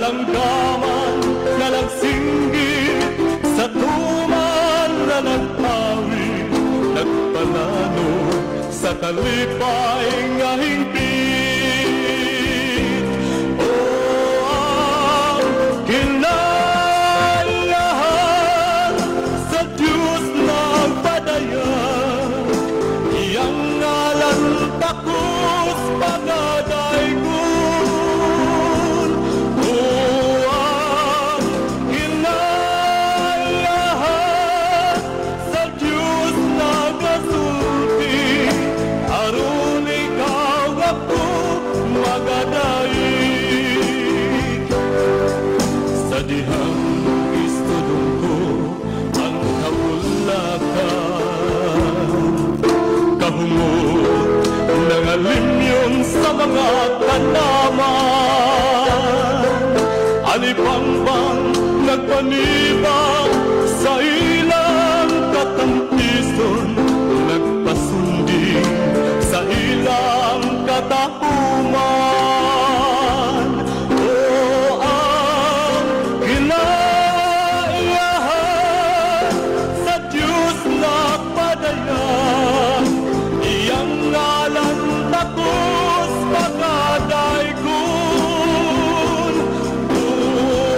Kalanggaman na nagsinggit, sa tuman na nagpawid, nagpalano sa kalipay nga hingpit. O ang kinaiyahan sa Diyos nagpadayag, iyang ngalan takos pagadaygon. O ang kinaiyahan sa Diyos nagasulti, aron ikaw ako magadaig. Sa dihang istudong ko ang kabulakan, kahumot nangalimyon sa mga kanaman, Anipangpang nagpanibang sa ilang katampison, nagpasunding sa ilang katahuman. O ang kinaiyahan sa Diyos nagpadayag, iyang ngalan takos pagadaygon. O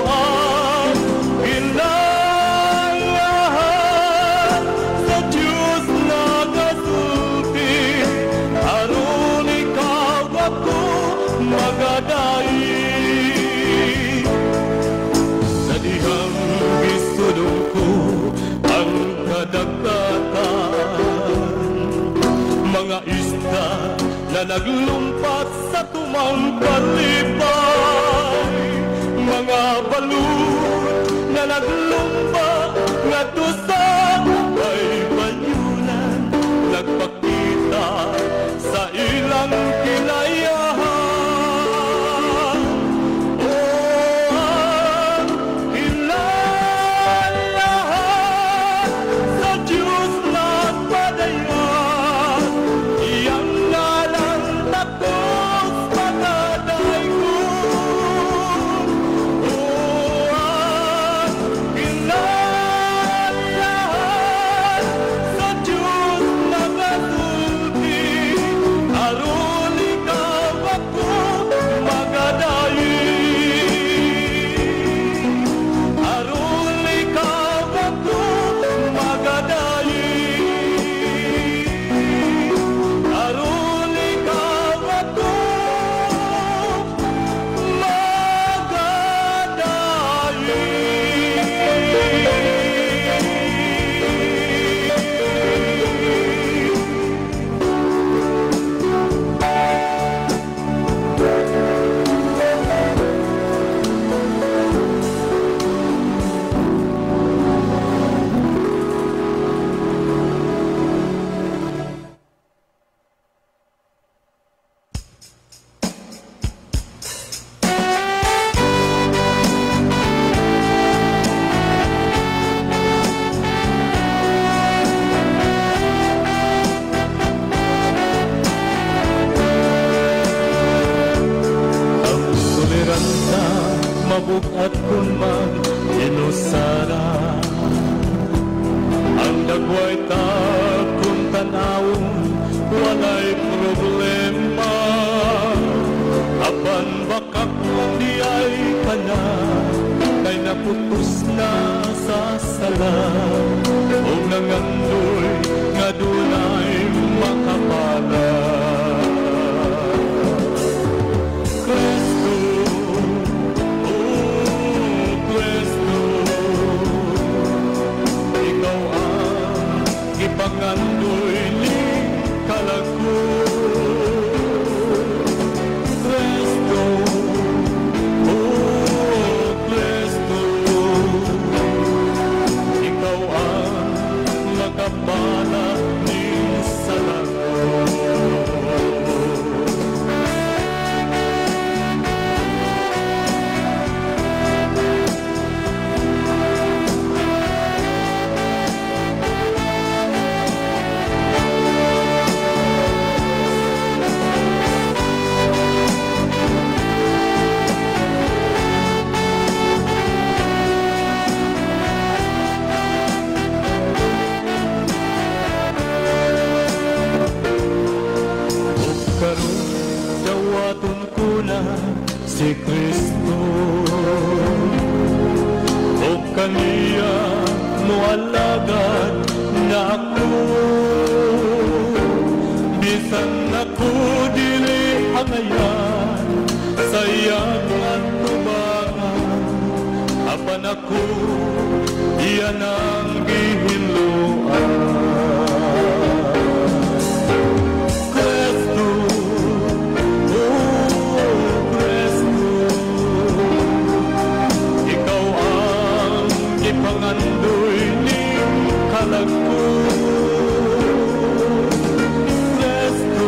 ang kinaiyahan sa Diyos nagasulti, aron ikaw ako magadaig. Sa dihang gisudong ko ang kadagatan, mga isda na naglumpat sa tumang kalipay, mga balut na naglumba ngadto sa baybayunan, nagpakita sa ilang kinaiyahan. O ang kinaiyahan sa Diyos nagpadayag, iyang ngalan takos pagadaygon. O ang kinaiyahan sa Diyos nagasulti, aron ikaw ako magadaig. Aron ikaw ako magadaig. Aron ikaw ako magadaig. Ang toleransa mabugat kun man inusara, ang dagway ta kung tanawon walay problema, apan bakak lang di ay kana kay naputos na sa sala o nangandoy nga dunay makapala. Kristo, oh Kristo, ikaw ang gipangandoy ni kalagko. Kristo, oh Kristo, ikaw Kaniya moalagad na ako. Bisan ako dili hangayan sa iyang atubangan, apan ako iya nang gihinloan. Kristo, oh Kristo, ikaw ang gipangandoy ning kalag ko. Kristo,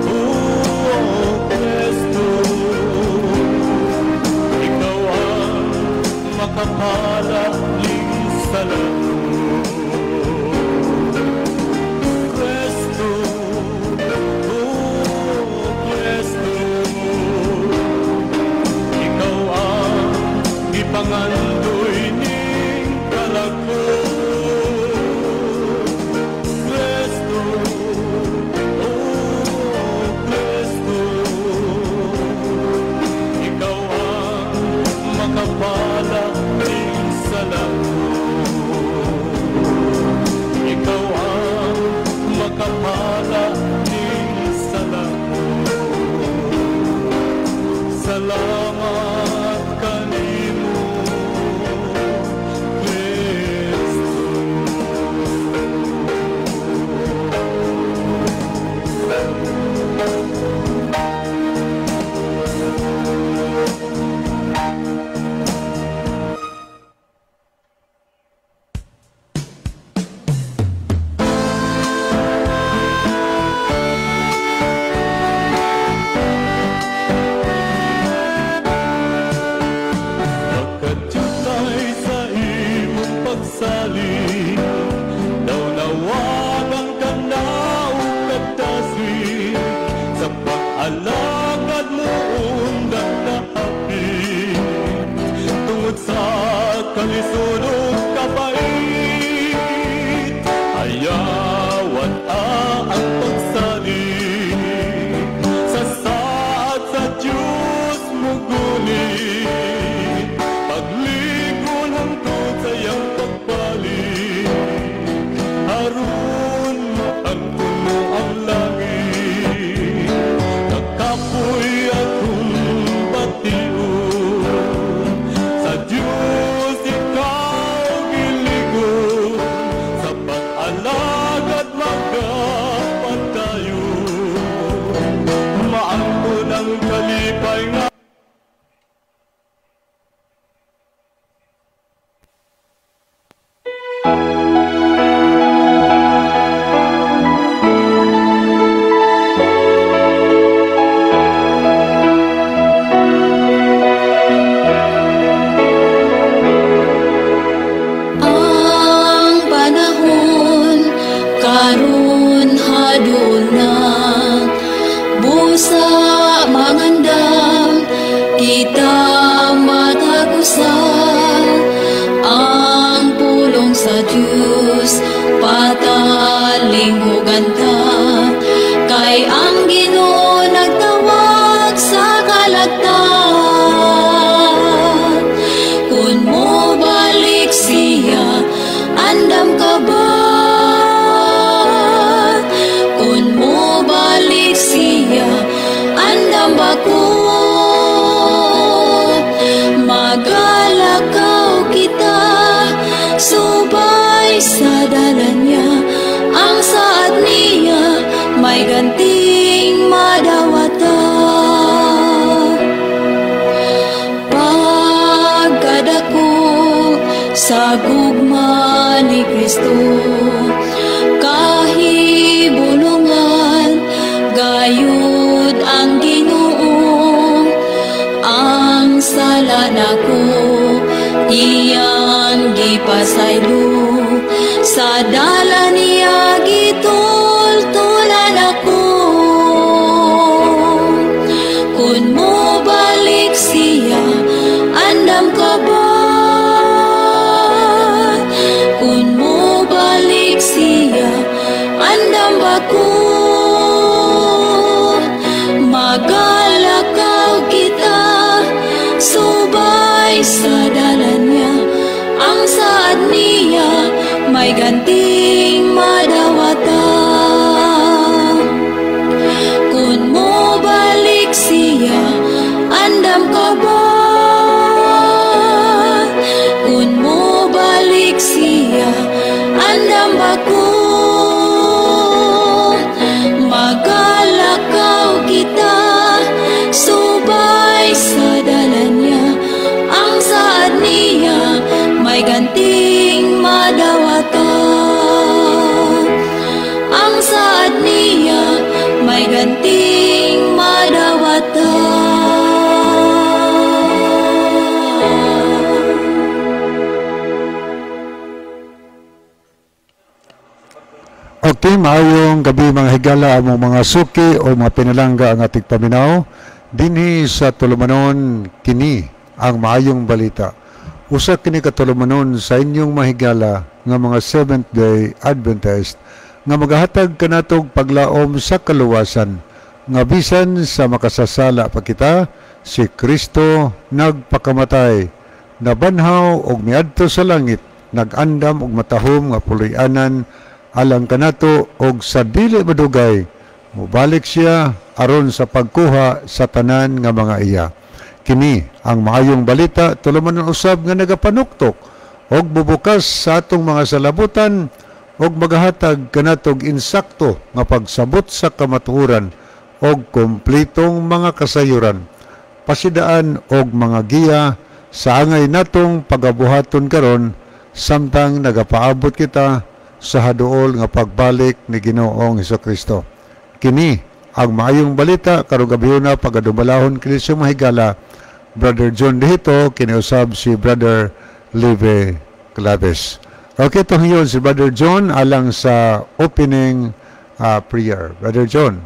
oh Kristo, ikaw ang makapala ning sala ko. Kristo, oh Kristo, ikaw ang gipangandoy ning kalag ko. Kristo, oh Kristo, ikaw ang makapala ning sala ko. Ikaw ang makapala ning sala ko. Salamat kanimo, Kristo. Pagkadyutay sa imong pagsalig, daw nawagan ka na og kadasig, sa pag-alagad mo undang nahapit, tungod sa kalisod ug kabait, ayawan ang pagsalig, sa saad sa Diyos mugunit, pagligon hangtod sa iyang pagbalik, aron maangkon mo ang langit. Nagkapoy akong bation, sa Diyos ikaw giligon, sa pag-alagad magapadayon, maangkon ang kalipay nga. Ang panahon karon hadol na, busa mangandam kita matagusan. Ang pulong sa Diyos patalinghugan ta, kay ang Ginoo nagtawag sa kalagtan. Kung mo balik siya, andam ka ba? Kung mo balik siya, andam ba ko? Magalakaw kita, subay sa dalan niya, ang saad niya may ganting madawata. Pagkadako sa gugma ni Kristo, kahibulungan gayud ang Ginoo. Ang sala nako iyang gipasaylo, sa dala niya gitultulan ako. Kung mo balik siya, andam ka ba? Kung mo balik siya, andam ba ko? Magalakaw kita, subay sa dalan niya, May ganting madawata. Kung mo balik siya, andam ka ba? Kung mo balik siya, andam ba ko? Magalakaw kita, subay sa dalan niya. Ang saad niya, may ganting madawata. Ang saad niya, may ganting madawata. Okay, maayong gabi mga higala, among mga suki o mga pinalangga ang ating paminaw. Dinhi sa tulumanon, kini ang maayong balita. Usa kini ka tulumanon sa inyong mahigala nga mga Seventh Day Adventist nga magahatag kanatog paglaom sa kaluwasan nga bisan sa makasasala pa kita, si Kristo nagpakamatay, nabanhaw og miadto sa langit, nag-andam og matahom nga puloy-anan alang kanato, og sa dili madugay mobalik siya aron sa pagkuha sa tanan nga mga iya. Kini ang maayong balita, tulumanon usab nga nagapanuktok og bubukas sa atong mga salabutan og magahatag kanatog insakto nga pagsabot sa kamatuoran og kompletong mga kasayuran, pasidaan og mga giya sa angay natong pagabuhaton karon samtang nagapaabot kita sa haduol nga pagbalik ni Ginoong Hesukristo. Kini ang maayong balita karong gabhiona, pagadumalahon kini sa mahigala Brother John Dihito, kiniusab si Brother Live Claves. Okay, itong yun si Brother John alang sa opening prayer. Brother John.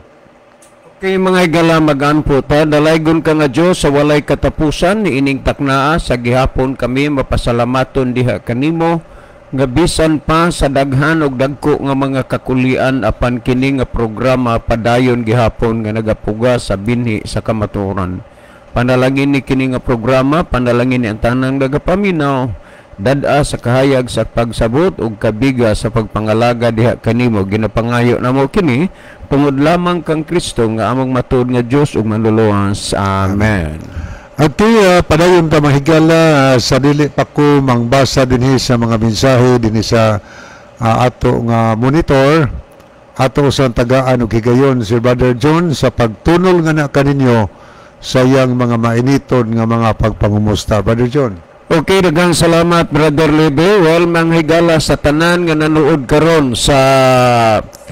Okay, mga higala, mag-anpo ta. Dalaygon ka nga Diyos sa walay katapusan niining taknaa sa gihapon, kami mapasalamaton diha kanimo nga bisan pa sa daghan og dagko nga mga kakulian, apan kini nga programa padayon gihapon nga nagapuga sa binhi sa kamatuoran. Panalangin ni kini nga programa, panalangin ni ang tanang nagapaminaw, dad-a sa kahayag sa pagsabot ug kabiga sa pagpangalaga diha kanimo. Ginapangayo namo kini tungod lamang kang Kristo nga among matuod nga Dios ug manluluwas. Amen. At padayon ta mahigala, sa dili pa ko mangbasa dinhi sa mga mensahe dinhi sa ato nga monitor, ato sa tagaan og higayon si Brother John sa pagtunol nga na kaninyo sa iyang mga mainiton nga mga pagpangumusta. Brother John. Okay, daghang salamat, Brother Lebe. Well, mga higala, sa tanan nga nanood karon sa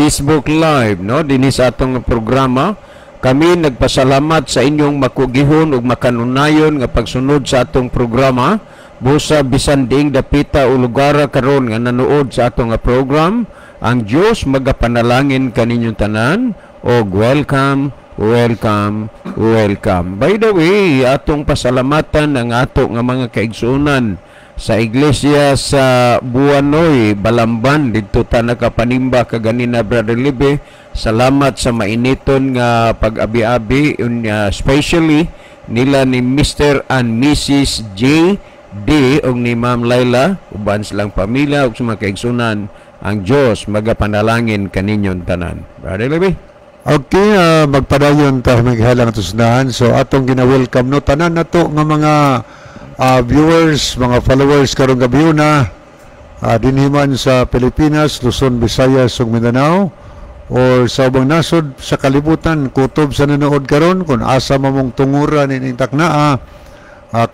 Facebook Live, no, dinhi sa atong programa, kami nagpasalamat sa inyong makugihon ug makanunayon nga pagsunod sa atong programa. Busa bisan diing dapita o lugara karon nga nanood sa atong nga program, ang Dios magapanalangin kaninyong tanan og welcome, welcome, welcome. By the way, atong pasalamatan ang ato nga mga kaigsuonan sa iglesia sa Buanoy, Balamban, didto ta nakapanimba kaganina, Brother Libe. Salamat sa mainiton nga pag-abi-abi, especially nila ni Mr. and Mrs. J. D. og ni Ma'am Laila, uban silang pamilya ug sa mga kaigsuonan. Ang Dios magapanalangin kaninyong tanan. Brother Libe. Okay, magpadayon ta maghalang tusnahan. So atong gina-welcome no tanan nato nga mga viewers, mga followers karong gabi na dinhi man sa Pilipinas, Luzon, Visayas ug Mindanao, or sa ubang nasod sa kalibutan, kutob sa nanood karon kung asa mamong tunguran ining taknaa.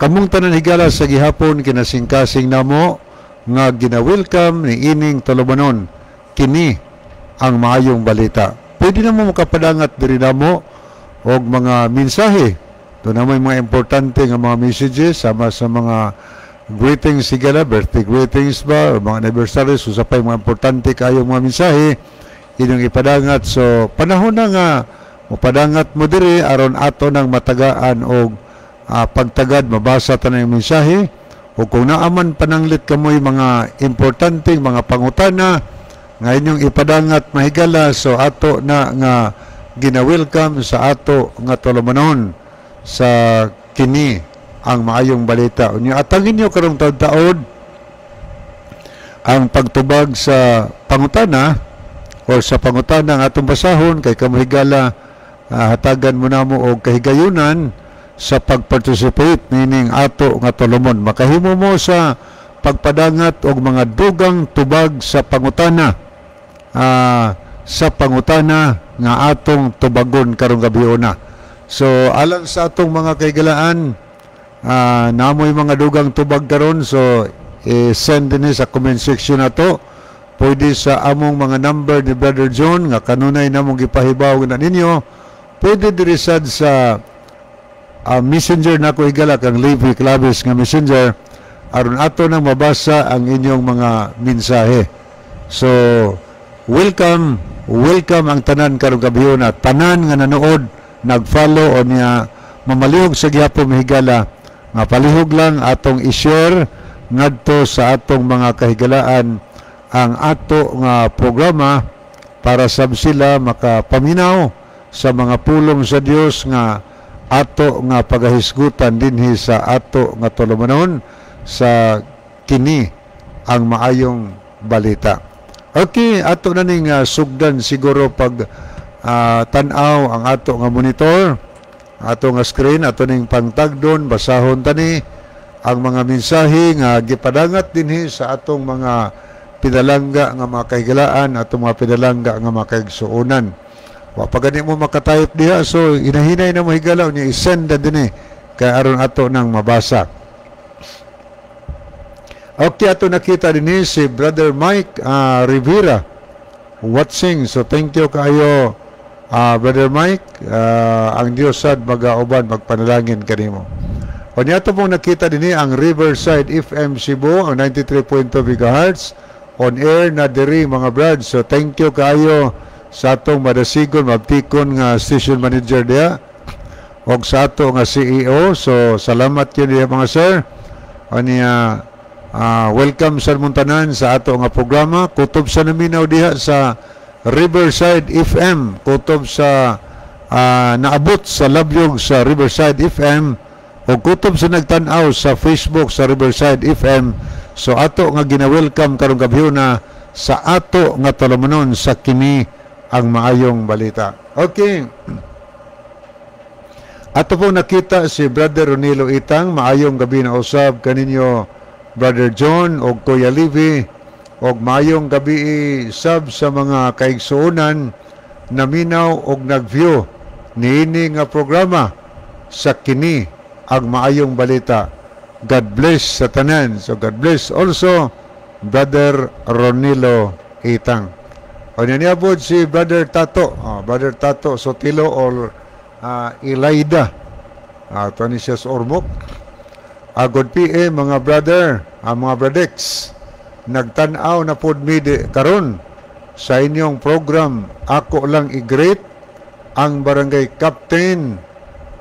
Kamong tanan higala sa gihapon kinasingkasing namo nga gina-welcome ni ining tulumanon, kini ang maayong balita. Pwede na mo makapadangat diri namo og mga mensahe. Doon na may mga importante nga mga messages sama sa mga greetings higala, birthday greetings ba, o mga anniversaries, usa pa yung mga importante kayo mga mensahe inyong ipadangat. So panahon na nga mopadangat mo diri aron ato nang matagaan og pagtagad mabasa tanan yung mensahe, o kung naaman pananglit kamoy mga importanteng mga pangutana nga inyong ipadangat mahigala, so ato na nga gina-welcome sa ato nga tulumanon sa kini ang maayong balita. Unya atangin niyo karong taud-taod Ang pagtubag sa pangutana or sa pangutana ang atong basahon kay kamo higala, hatagan mo namo og kahigayunan sa pag-participate nining ato nga tulumanon. Makahimo mo sa pagpadangat og mga dugang tubag sa pangutana nga atong tubagon karong gabiuna. So alang sa atong mga kahigalaan, namoy mga dugang tubag karon, so i-send dinhi sa comment section nato. Pwede sa among mga number ni Brother John nga kanunay namong gipahibaw na ninyo. Pwede diri sad sa messenger nako higala, kang Levi Claves nga messenger, aron ato nang mabasa ang inyong mga mensahe. So welcome, welcome ang tanan karong gabiuna, tanan nga nanood, nag-follow o niya mamalihog sa gihapon higala nga palihog lang atong i-share ngadto sa atong mga kahigalaan ang ato nga programa para sab sila makapaminaw sa mga pulong sa Dios nga ato nga pagahisgutan dinhi sa ato nga tulumanon sa kini ang maayong balita. Okay, ato na ning sugdan siguro pag tan-aw ang ato nga monitor, ato nga screen, ato ning pangtagdon, basahon tani ang mga mensahe nga gipadangat dinhi sa atong mga pinalangga nga mga kahigalaan, atong mga pinalangga nga mga kaigsuonan. Wa pa gani mo makatype diha, so inahinay na mo higala niya, i-send na dinhi kay aron ato nang mabasa. Okay, ato nakita dinhi si Brother Mike Rivera watching. So thank you kaayo, Brother Mike. Ang Dios sad magauban, magpanalangin kanimo. O niya ato pong nakita dinhi ang Riverside FM Cebu, ang 93.2 MHz on air na diri, mga brad. So thank you kaayo sa atong madasigon, mabtikon nga station manager diha og sa ato nga CEO. So salamat yun diha, mga sir. O niya, welcome sa muntanan sa ato nga programa. Kutob sa naminaw diha sa Riverside FM. Kutob sa naabot sa labyog sa Riverside FM o kutob sa nagtan-aw sa Facebook sa Riverside FM. So ato nga gina-welcome karong gabi na sa ato nga tulumanon sa kini ang maayong balita. Okay. Ato po nakita si Brother Ronilo Itang, "Maayong gabi na usab kaninyo, Brother John og Kuya Levi, og maayong gabi sab sa mga kaigsuonan naminaw og nag-view niini nga programa sa kini ang maayong balita. God bless sa tanan." So God bless also, Brother Ronilo Itang. O niabot si Brother Tato, oh, Brother Tato Sotilo or Ilaida. Uh, ni siya sa Ormoc. "Good PM, mga brother, mga bradex. Nagtan-aw na pod mi karon sa inyong program. Ako lang i-greet ang barangay captain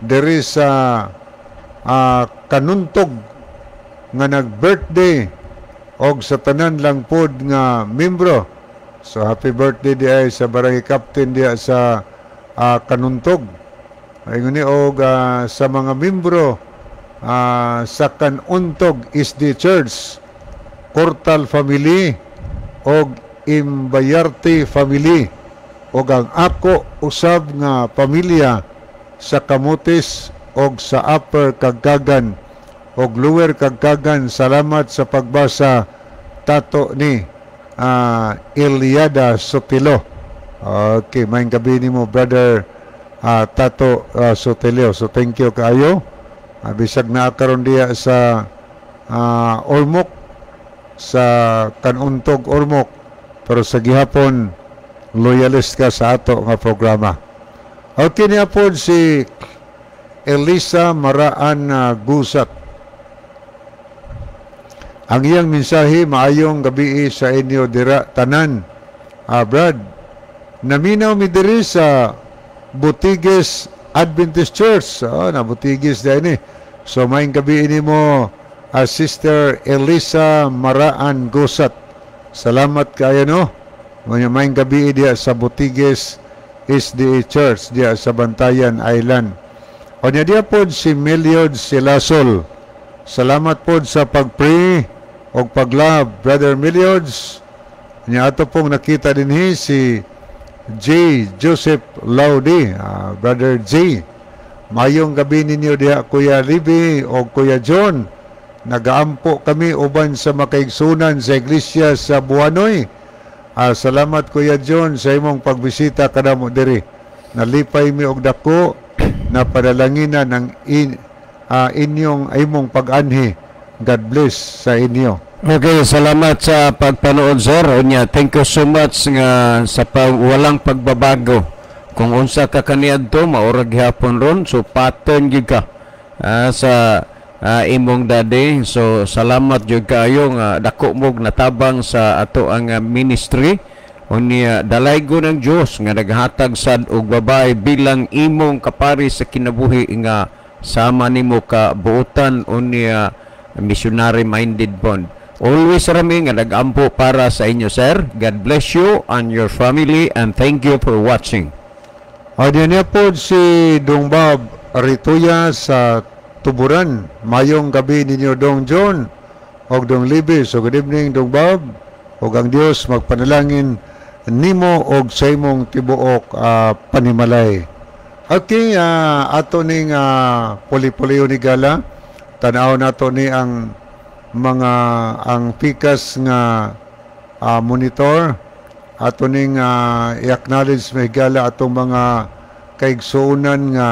diri sa Kanuntog nga nag-birthday og sa tanan lang pod nga membro." So happy birthday di ay sa barangay captain diha sa Kanuntog. Ay ni og sa mga membro sa Kanuntog SDA Church, Cortal family og Imbayarte family og ang ako usab nga pamilya sa Camotes og sa Upper Kagkagan og Lower Kagkagan. Salamat sa pagbasa, Tato ni Iliada Sotilo." Okay, maayong gabi nimo, Brother Tato Sotilo. So thank you kaayo. Bisag naa karon diya sa Ormoc, sa Kanuntog Ormoc, pero sa gihapon loyalist ka sa ato nga programa. Okay, niya po si Elisa Maraan Gusat. Ang iyang mensahe, "Maayong gabi sa inyo dira tanan. Brad, naminaw mi diri sa Butiges Adventist Church." Oh, na Butiges din eh. So maayong gabi nimo, Sister Elisa Maraan Gusat. Salamat kayo, no. Maayong gabi diya sa Butiges SDA Church diya sa Bantayan Island. O niya diya po si Meliod Silasol. "Salamat po sa pag-pray Og pag-love, Brother Milliards. Nya ato pong nakita dinhi si J. Joseph Laudi, Brother J. Mayong gabi ninyo diha, Kuya Libby o Kuya John. Nagaampo kami uban sa makaigsunan sa iglesia sa Buanoy. Salamat, Kuya John, sa imong pagbisita kanamo diri. Nalipay mi og dako na padalanginan ng inyong imong pag-anhi. God bless sa inyo. Okay, salamat sa pagpanood, sir. Unya, thank you so much nga sa walang pagbabago. Kung unsa ka kaniadto, mao ra gihapon ron. So pattern gyud ka sa imong daddy. So salamat gyud kaayo nga dako mog natabang sa ato ang ministry. Unya, dalaygon ang Dios nga naghatag sad og babae bilang imong kapari sa kinabuhi nga sama nimo ka buotan, unya missionary minded bond. Always rami nga nagampo para sa inyo, sir. God bless you and your family and thank you for watching. O diyan niya po si Dong Bob Rituya sa Tuburan. Mayong gabi ninyo, Dong John og Dong Libby. So good evening, Dong Bob. Og ang Dios magpanalangin nimo og sa imong tibuok panimalay. Okay, ato ning puli-puliyo ni gala. Tanaw nato ni ang mga ang pikas nga monitor. Ato ning i-acknowledge, may gala, atong mga kaigsuonan nga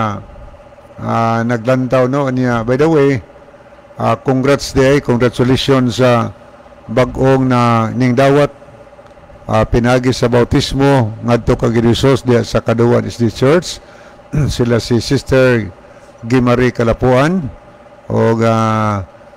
naglantaw, no, niya. By the way, congrats day, congratulations sa bag-ong na ning dawat pinagi sa bautismo ngadto kang Jesus diha sa Kaduan SDA Church, sila si Sister Gimari Kalapuan og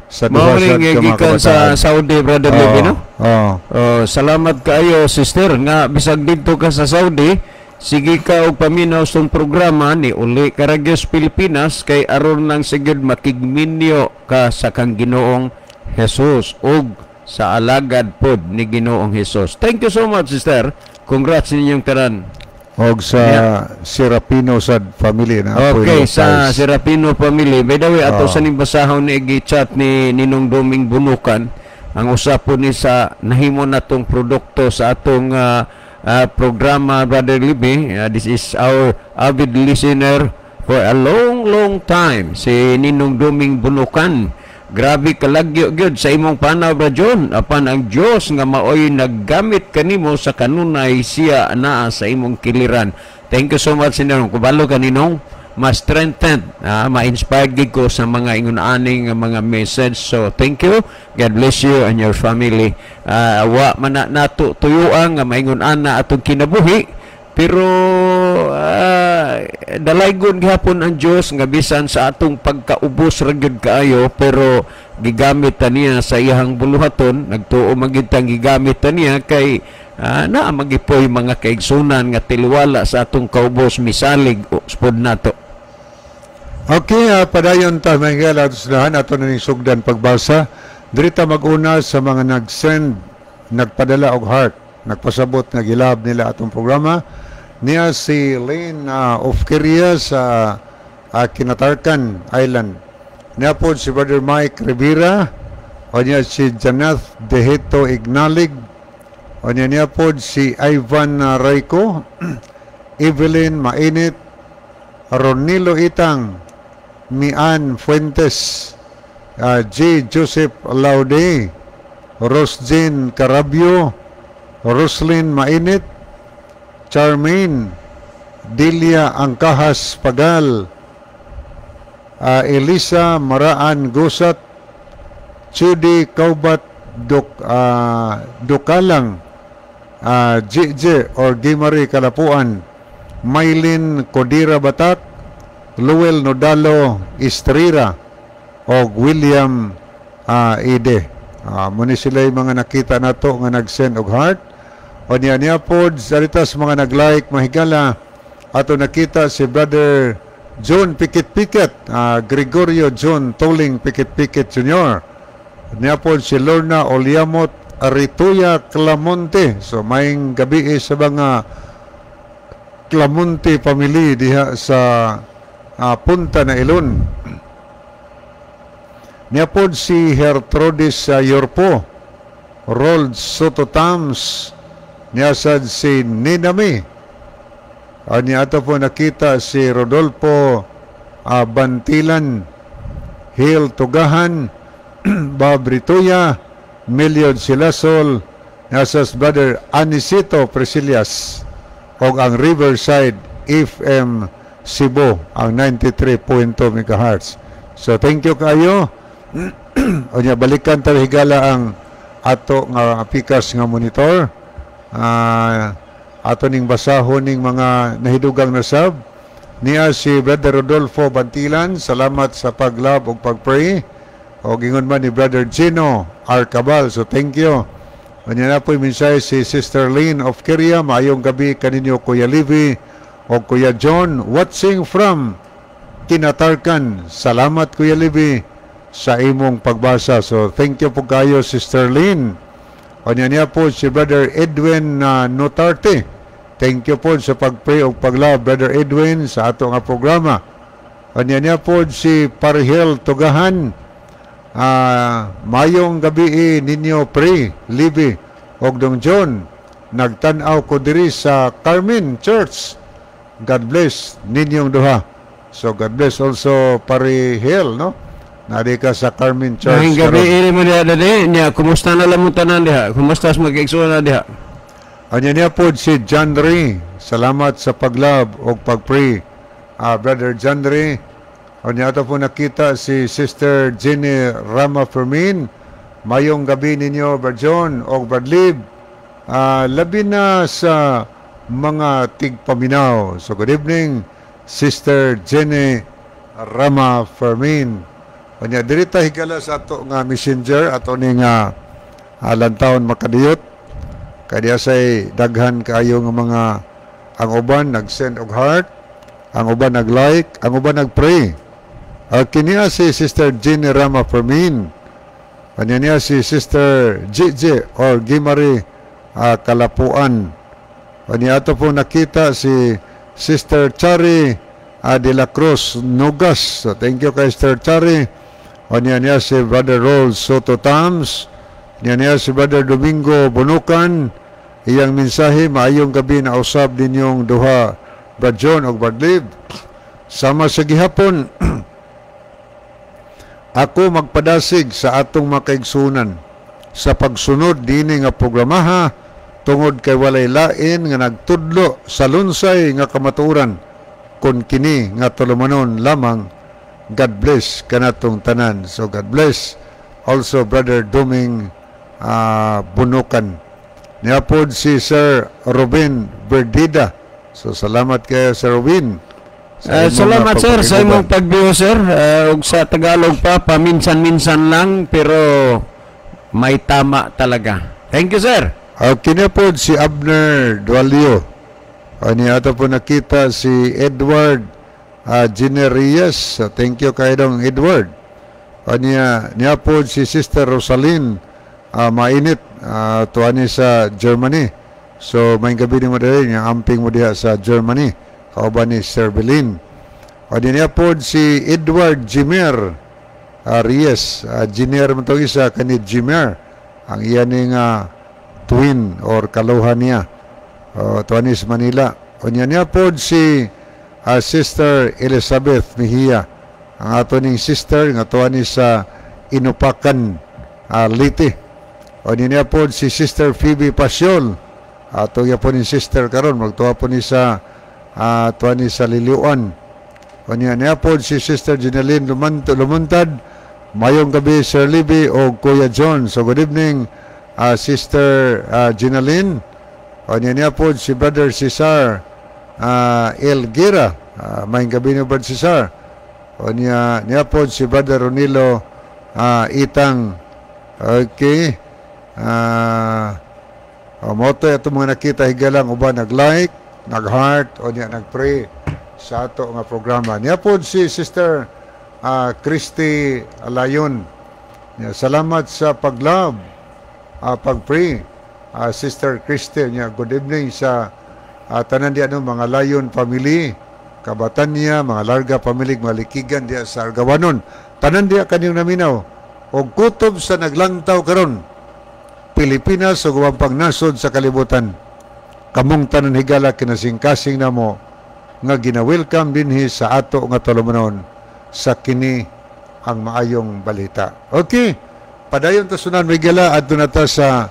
sa Mao duha ni sad nga ka mga gikan sa kabataan. Saudi, Brother Levi, no? Oo. Oh, salamat kaayo, sister, nga bisag didto ka sa Saudi, sige ka og paminaw sa programa ni uli ka ra gyud sa Pilipinas kay aron lang sigud makigminyo ka sa kang Ginoong Jesus ug sa alagad pod ni Ginoong Jesus. Thank you so much, sister. Congrats ninyong tanan. Og sa Serapino sad family na apoy Okay, sa baptize. Serapino family. By the way, ato Oo. Sa ning basahon ni gi-chat ni Ninong Doming Bunukan, ang usa po ni sa nahimo natong produkto sa atong programa, Brother Libby. This is our avid listener for a long, long time, si Ninong Doming Bunukan. Grabe kalagyo gyud sa imong panaw, Bra John. Apan ang Dios nga maoy naggamit kanimo sa kanunay, siya anaa sa imong kiliran. Thank you so much, Ninong. Kubalo ka, Ninong, mas strengthened, ma-inspired gid ko sa mga ingon aning mga message. So thank you. God bless you and your family. Wa man na nato tuyuan nga maingon ana atong kinabuhi, pero dalaygon gihapon ang Dios nga bisan sa atong pagkaubos ra gyud kaayo, pero gigamit ta niya sa iyang buluhaton. Nagtuo man gyud tang gigamit ta niya kay naa magipoy mga kaigsunan nga tiliwala sa atong kaubos, misalig spod nato. Okay, padayon ta, mga higala, ato sulahan ato na ning sugdan pagbasa. Diri ta mag-una sa mga nag-send, nagpadala og heart, nagpasabot nga gilab nila atong programa. Niya si Lane Ofkeria sa Kinatarkan Island. Niya po si Brother Mike Rivera, o niya si Janath Deheto Ignalig, o niya niya po si Ivan Rayco, Evelyn Mainit, Ronilo Itang, Mian Fuentes, J. Joseph Laude, Rosjane Carabio, Roslyn Mainit, Charmaine, Delia Angkahas Pagal, Elisa Maraan Gusat, Chudi Kaubat Dukalang, JJ or Gimari Kalapuan, Maylin Codira Batak, Luel Nodalo Estrera, og William Ide. Muni sila yung mga nakita nato nga nag-send og heart. O niya niya pod, sarita sa mga nag-like, mahigala, ato nakita si Brother John Pikit-Pikit, Gregorio John Toling Pikit-Pikit Jr. Niya pod si Lorna Oliamot Arituya Clamonte. So maayong gabi sa mga Clamonte family diha sa Punta na Ilon. Niya pod si Gertrudis sa Yorpo. Rold Soto Tams, niyasad si Ninami. Niya ato po nakita si Rodolfo Bantilan, Hill Tugahan, Bob Rituya, Meliod Silasol, niyasas Brother Anisito Priscilias, og ang Riverside FM Cebu, ang 93.2 MHz. So thank you kayo. Unya balikan ta, higala, ang ato nga pikas nga monitor. Ato ning basahon ning mga nahidugang na sab. Niya si Brother Rodolfo Bantilan, salamat sa pag-love ug pag-pray. O gingon man ni Brother Gino Arcabal. So thank you. Unya na po mensahe si Sister Lynn of Kiria. Maayong gabi kaninyo, Kuya Livy o Kuya John, watching from Kinatarkan. Salamat, Kuya Livy, sa imong pagbasa. So thank you po kayo, Sister Lynn. Unya niya po si Brother Edwin Notarte. Thank you po sa pag-pray o pag-love, Brother Edwin, sa ato nga programa. Unya niya po si Parihel Tugahan. Mayong gabi ninyo, pre, Libby, og Dong John. Nagtan-aw ko diri sa Carmen Church. God bless ninyong duha. So God bless also Parihel, no? Nadi ka sa Carmen Church Maayong gabi karon. Ini mo diha dali niya. Kumusta na lang mo tanan diha? Kumusta sa mag-igsoon na diha? Anya niya po si John Ray. Salamat sa pag-love o pag-pray. Brother John Ray. Anya ato po nakita si Sister Jenny Rama Fermin. Mayong gabi ninyo, Brad John o Brad Lib. Labi na sa mga tigpaminaw. So good evening, Sister Jenny Rama Fermin. Anya diri ta, higala, sa ato nga messenger, ato ni nga lantawon makadiyot. Kaya say daghan kaayo nga mga, ang uban nag-send og heart, ang uban nag-like, ang uban nag-pray. Kiniya si Sister Jenny Rama Fermin. Kanya niya si Sister GJ or Gimari Kalapuan. Kanya ato po nakita si Sister Chari de la Cruz Nogas. So, thank you kay Sister Chari. Kanya niya si Brother Rol Soto Tams. Kanya niya si Brother Domingo Bunukan. Iyang mensahe, maayong gabi na usab ninyong duha, Brad John og Brad Liv. Sama sa gihapon, ako magpadasig sa atong makaigsunan sa pagsunod dini nga programaha tungod kay walay lain nga nagtudlo sa lunsay nga kamatuoran kun kini nga tulumanon lamang. God bless kanatong tanan. So God bless also Brother Doming Bunukan. Niapod si Sir Robin Berdida. So salamat kayo, Sir Robin, sa imong, Salamat sir sa pagpakiguban. Imong pagbiyo, sir. Ug sa Tagalog pa, paminsan-minsan lang pero may tama talaga. Thank you, sir. Kini po si Abner Dualio. Ani ato po nakita si Edward Generias. Thank you kay dong Edward. Aniya niya po si Sister Rosaline Mainit, tuani sa Germany. So may gabi ni mo diri nga amping mo diha sa Germany. Kauban ni Sir Belin. Ani niya po si Edward Jimer Reyes. Junior mo to isa kani Jimer. Ang iya ni nga twin or kaluha niya. Tuanis Manila. Unya niya po si Sister Elizabeth Mejia. Ang ato ning sister nga tuani sa Inupakan, Leyte. Unya niya po si Sister Phoebe Pasiol. Ato ya po ni sister karon magtuwa po ni sa tuani sa Liliuan. Unya niya po si Sister Jeneline Lumuntad. Mayong gabi, Sir Libby o Kuya John. So good evening, Sister Jeneline. Unya niya po si Brother Cesar Elgira. Mayong gabi ni Brother Cesar. Unya niya po si Brother Ronilo Itang. Okay. Oh, mao to ato mga nakita, higalang uban nag-like, nag-heart, o niya nag-pray sa ato nga programa. Niya po si Sister Christy Layon. Niya, salamat sa pag-love, pag-pray, Sister Christy. Niya, good evening sa tanan diya no, mga Layon family, Kabatanya, mga Larga family, mga Likigan diya sa Argawanon. Tanan diya kanyang naminaw. Og kutob sa naglantaw karon. Pilipinas ug ubang pang nasod sa kalibutan. Kamong tanan, higala, kinasingkasing namo nga gina-welcome dinhi sa ato nga tulumanon sa Kini ang Maayong Balita. Okay, padayon ta sunan, higala, adto na ta sa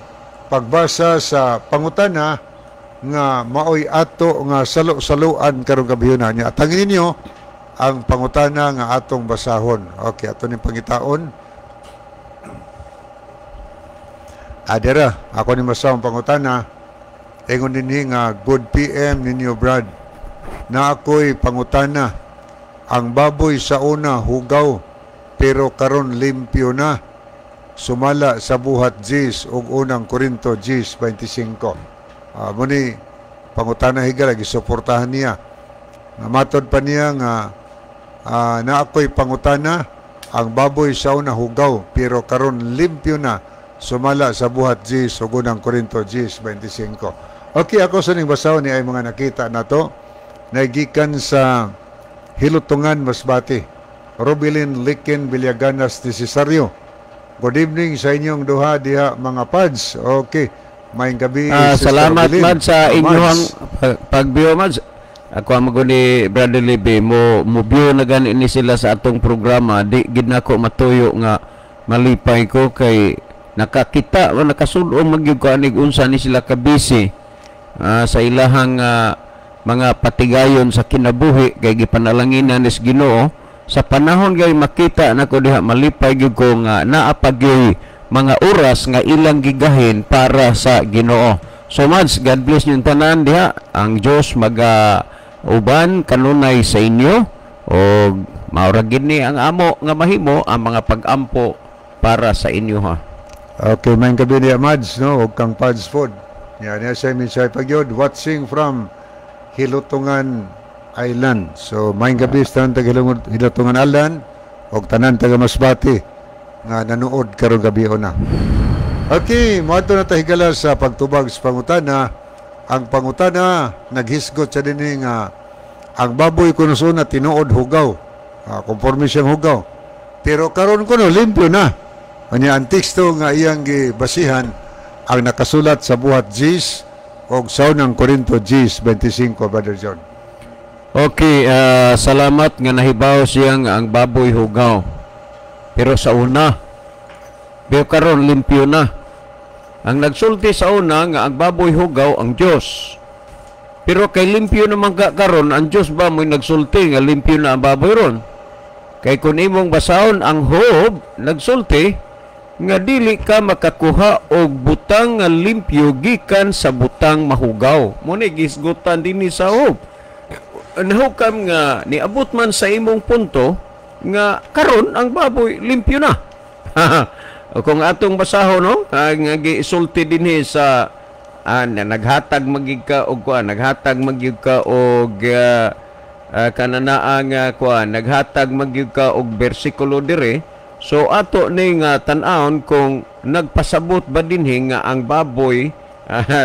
pagbasa sa pangutana nga maoy ato nga salo-saloan karong gabhiona niya. Atangin ninyo ang pangutana nga atong basahon. Okay, ato ning pangitaon. Adera, ako ni masahon pangutana. Ingon dinhi nga, "Good PM ninyo, Brad. Na ako'y pangutana. Ang baboy sa una hugaw pero karon limpyo na. Sumala sa Buhat 10 ug Unang Korinto 10:25." Mo ni pangutana, higala, gisuportahan niya. Nga matod pa niya nga na ako'y pangutana, ang baboy sa una hugaw pero karon limpyo na, sumala sa Buhat 10 ug Unang Korinto 10:25. Okay, ako sa ning basahon ni ay mga nakita nato nagikan sa Hilutungan, Masbate. Robilin Likin Villaganas de Cesario. "Good evening sa inyong duha diha, mga pads." Okay. Maayong gabi, Sister Salamat Robilin. Mad sa inyong Mads. Pag-view, Mads. Ako ang mago ni Brother Libby mo mo-view na gani ni sila sa atong programa, di gid nako matuyo nga malipay ko kay nakakita o nakasud-o magyud ko anig unsa ni sila ka busy sa ilahang mga patigayon sa kinabuhi kay gipanalanginan nis Ginoo sa panahon gay makita nako diha, malipay gyud ko nga naa pa gyud mga oras nga ilang gigahin para sa Ginoo. So Mads, God bless niyo tanan diha. Ang Dios maga uban kanunay sa inyo o mao ra gid ni ang amo nga mahimo ang mga pag-ampo para sa inyo ha. Okay, maayong gabi niya, Mads, no? Ug kang Pads Food. Ya, niya sa mensahe pagyod, watching from Hilutungan Island. So, maayong gabi sa tanan taga Hilutungan Island ug tanan taga Masbate nga nanood karong gabi na. Okay, moadto na ta, higala, sa pagtubag sa pangutana. Ang pangutana naghisgot sa dinhi nga ang baboy kuno sa una tinuod hugaw. Konforme siyang hugaw. Pero karon kuno limpyo na. Unya ang teksto nga iyang gibasihan ang nakasulat sa Buhat 10 og sa Unang Korinto 10:25, Brother John. Okay, salamat nga nahibaw siya nga ang baboy hugaw. Pero sa una, pero karon limpyo na. Ang nagsulti sa una nga ang baboy hugaw ang Dios. Pero kay limpyo naman ka karon, ang Dios ba mo'y nagsulti nga limpyo na ang baboy ron? Kay kung imong basahon ang Job, nagsulti nga dili ka makakuha og butang nga limpyo gikan sa butang mahugaw. Mo ni gisgutan dinhi sa Job. Nahukam nga niabot man sa imong punto nga karon ang baboy limpyo na. Kung atong basahon, no, nga gisulti dinhi sa naghatag magyud ka og kuan, naghatag magyud ka og kananaa nga kuan, naghatag magyud ka og bersikulo dire. So ato ning tan-awon kung nagpasabot ba dinhi nga ang baboy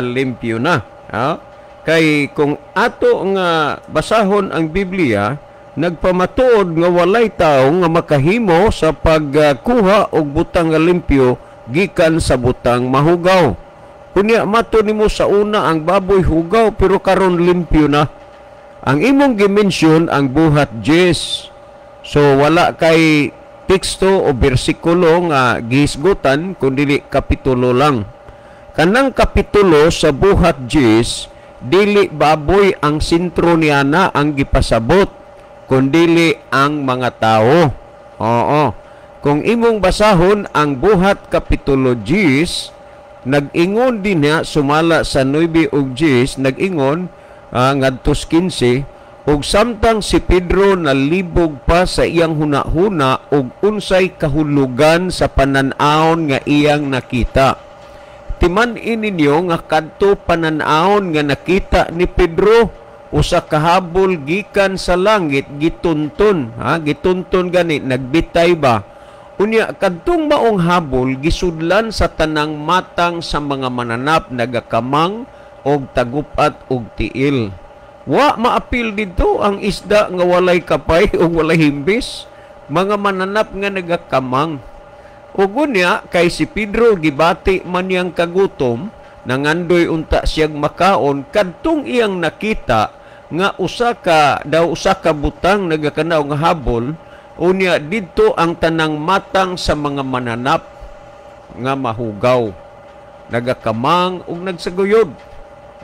limpyo na. Kay kung ato nga basahon ang Biblia, nagpamatuod nga walay tawo nga makahimo sa pagkuha og butang nga limpyo gikan sa butang mahugaw. Kunya mato nimo sa una ang baboy hugaw pero karon limpyo na. Ang imong gi-mention ang Buhat 10. So wala kay teksto o bersikulo nga gihisgutan kundi kapitulo lang. Kanang kapitulo sa Buhat 10, dili baboy ang sentro niana ang gipasabot kundili ang mga tao. Oo. Kung imong basahon ang Buhat kapitulo 10, nag-ingon din niya sumala sa 9 ug 10, nag-ingon ngadtos 15, "Ug samtang si Pedro nalibog pa sa iyang hunahuna og unsay kahulugan sa panan-awon nga iyang nakita." Timan-i ninyo nga kadto panan-awon nga nakita ni Pedro, usa ka habol gikan sa langit gitunton, ha, gitunton gani, nagbitay ba. Unya kadtong maong habol gisudlan sa tanang matang sa mga mananap nagakamang og tagupat og tiil. Wa maapil didto ang isda nga walay kapay o walay himbis, mga mananap nga nagakamang. Ug unya kay si Pedro gibati man niyang kagutom, nangandoy unta siyang makaon kadtong iyang nakita nga usa ka butang nagakanaw nga habol. Unya didto ang tanang matang sa mga mananap nga mahugaw, nagakamang ug nagsaguyod.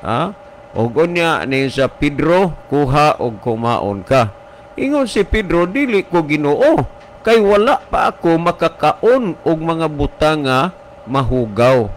Ha? Og unya ni sa Pedro, "Kuha og kumaon ka." Ingon si Pedro, "Dili ko, Ginoo, kay wala pa ako makakaon og mga butang nga mahugaw."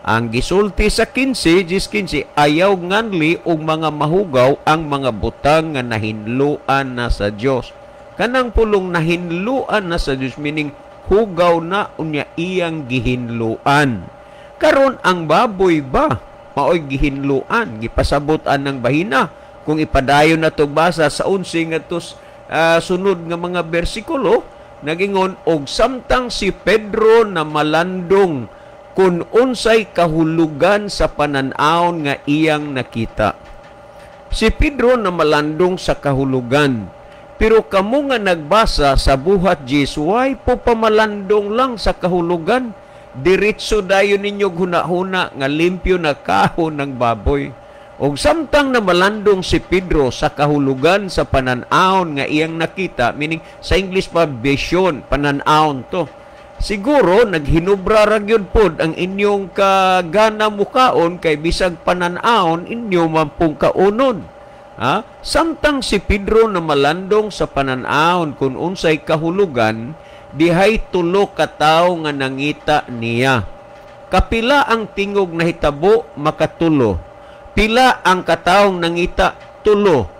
Ang gisulti sa 15, 10:15, "Ayaw nganli og mga mahugaw ang mga butang nga nahinluan na sa Dios." Kanang pulong "nahinluan na sa Dios," meaning hugaw na, unya iyang gihinluan. Karon ang baboy ba maoy gihinluan? Gipasabot-an ng bahina. Kung ipadayon na to basa sa 11 ngadto sunod nga mga bersikulo, nagingon, "Og samtang si Pedro na malandong kung unsay kahulugan sa panan-awon nga iyang nakita." Si Pedro na malandong sa kahulugan. Pero kamo nga nagbasa sa Buhat 10, way po pamalandong lang sa kahulugan? Diretso dayon ninyo huna-huna nga limpyo na kahon ng baboy. Og samtang na malandong si Pedro sa kahulugan sa panan-awon nga iyang nakita, meaning sa English pa vision, panan-awon to. Siguro naghinubra ra gyud pod ang inyong kagana mukaon kay bisag panan-awon inyo man pong kaunon. Ha? Samtang si Pedro na malandong sa panan-awon kung unsay kahulugan, dihay tulo ka tawo nga nangita niya. Kapila ang tingog nahitabo? Makatulo. Pila ang katawong nangita? Tulo.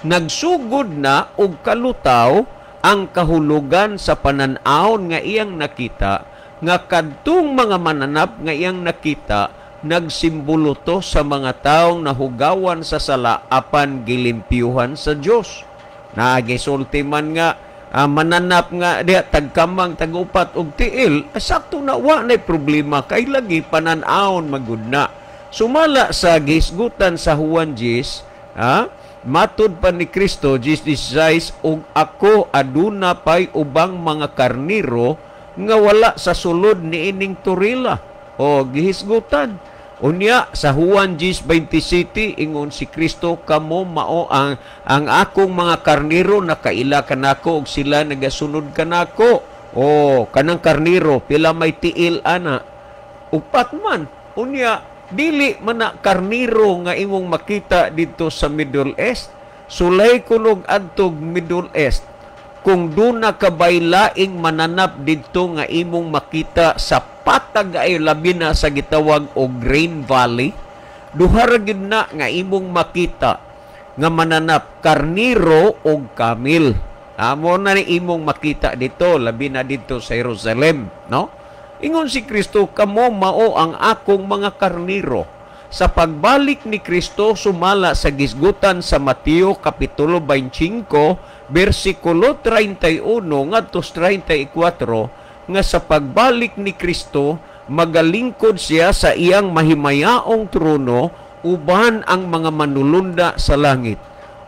Nagsugod na og kalutaw ang kahulugan sa panan-awon nga iyang nakita, nga kadtong mga mananap nga iyang nakita nagsimbolo to sa mga taong nahugawan sa sala apan gilimpyuhan sa Dios. Nagisulti man nga mananap nga diha tagkamang, tagupat og tiil, sakto na, wa nay problema kay lagi panan-awon magud na. Sumala sa gisgutan sa Juan 10, ha, matud pa ni Kristo 10:16, "Ug ako aduna pay ubang mga karniro nga wala sa sulod niining torila." O gihisgutan. Unya sa Juan 10:27, ingon si Kristo, "Kamo mao ang akong mga karniro, nakaila kanako ug sila nagasunod kanako." O kanang karniro, pila may tiil ana? Upat man. Unya dili man na karniro nga imong makita dito sa Middle East. Sulay kunog adtog Middle East, kung duna ka bay laing mananap didto nga imong makita sa patag ay, labi na sa gitawag og Grain Valley, duha ra gyud na nga imong makita nga mananap: karniro og camel. Amo na ni imong makita dito, labi na dito sa Jerusalem, no? Ingon si Kristo, "Kamo mao ang akong mga karniro." Sa pagbalik ni Kristo, sumala sa gisgutan sa Mateo Kapitulo 25 bersikulo 31 ngadto 34, nga sa pagbalik ni Kristo magalingkod siya sa iyang mahimayaong trono uban ang mga manulunda sa langit.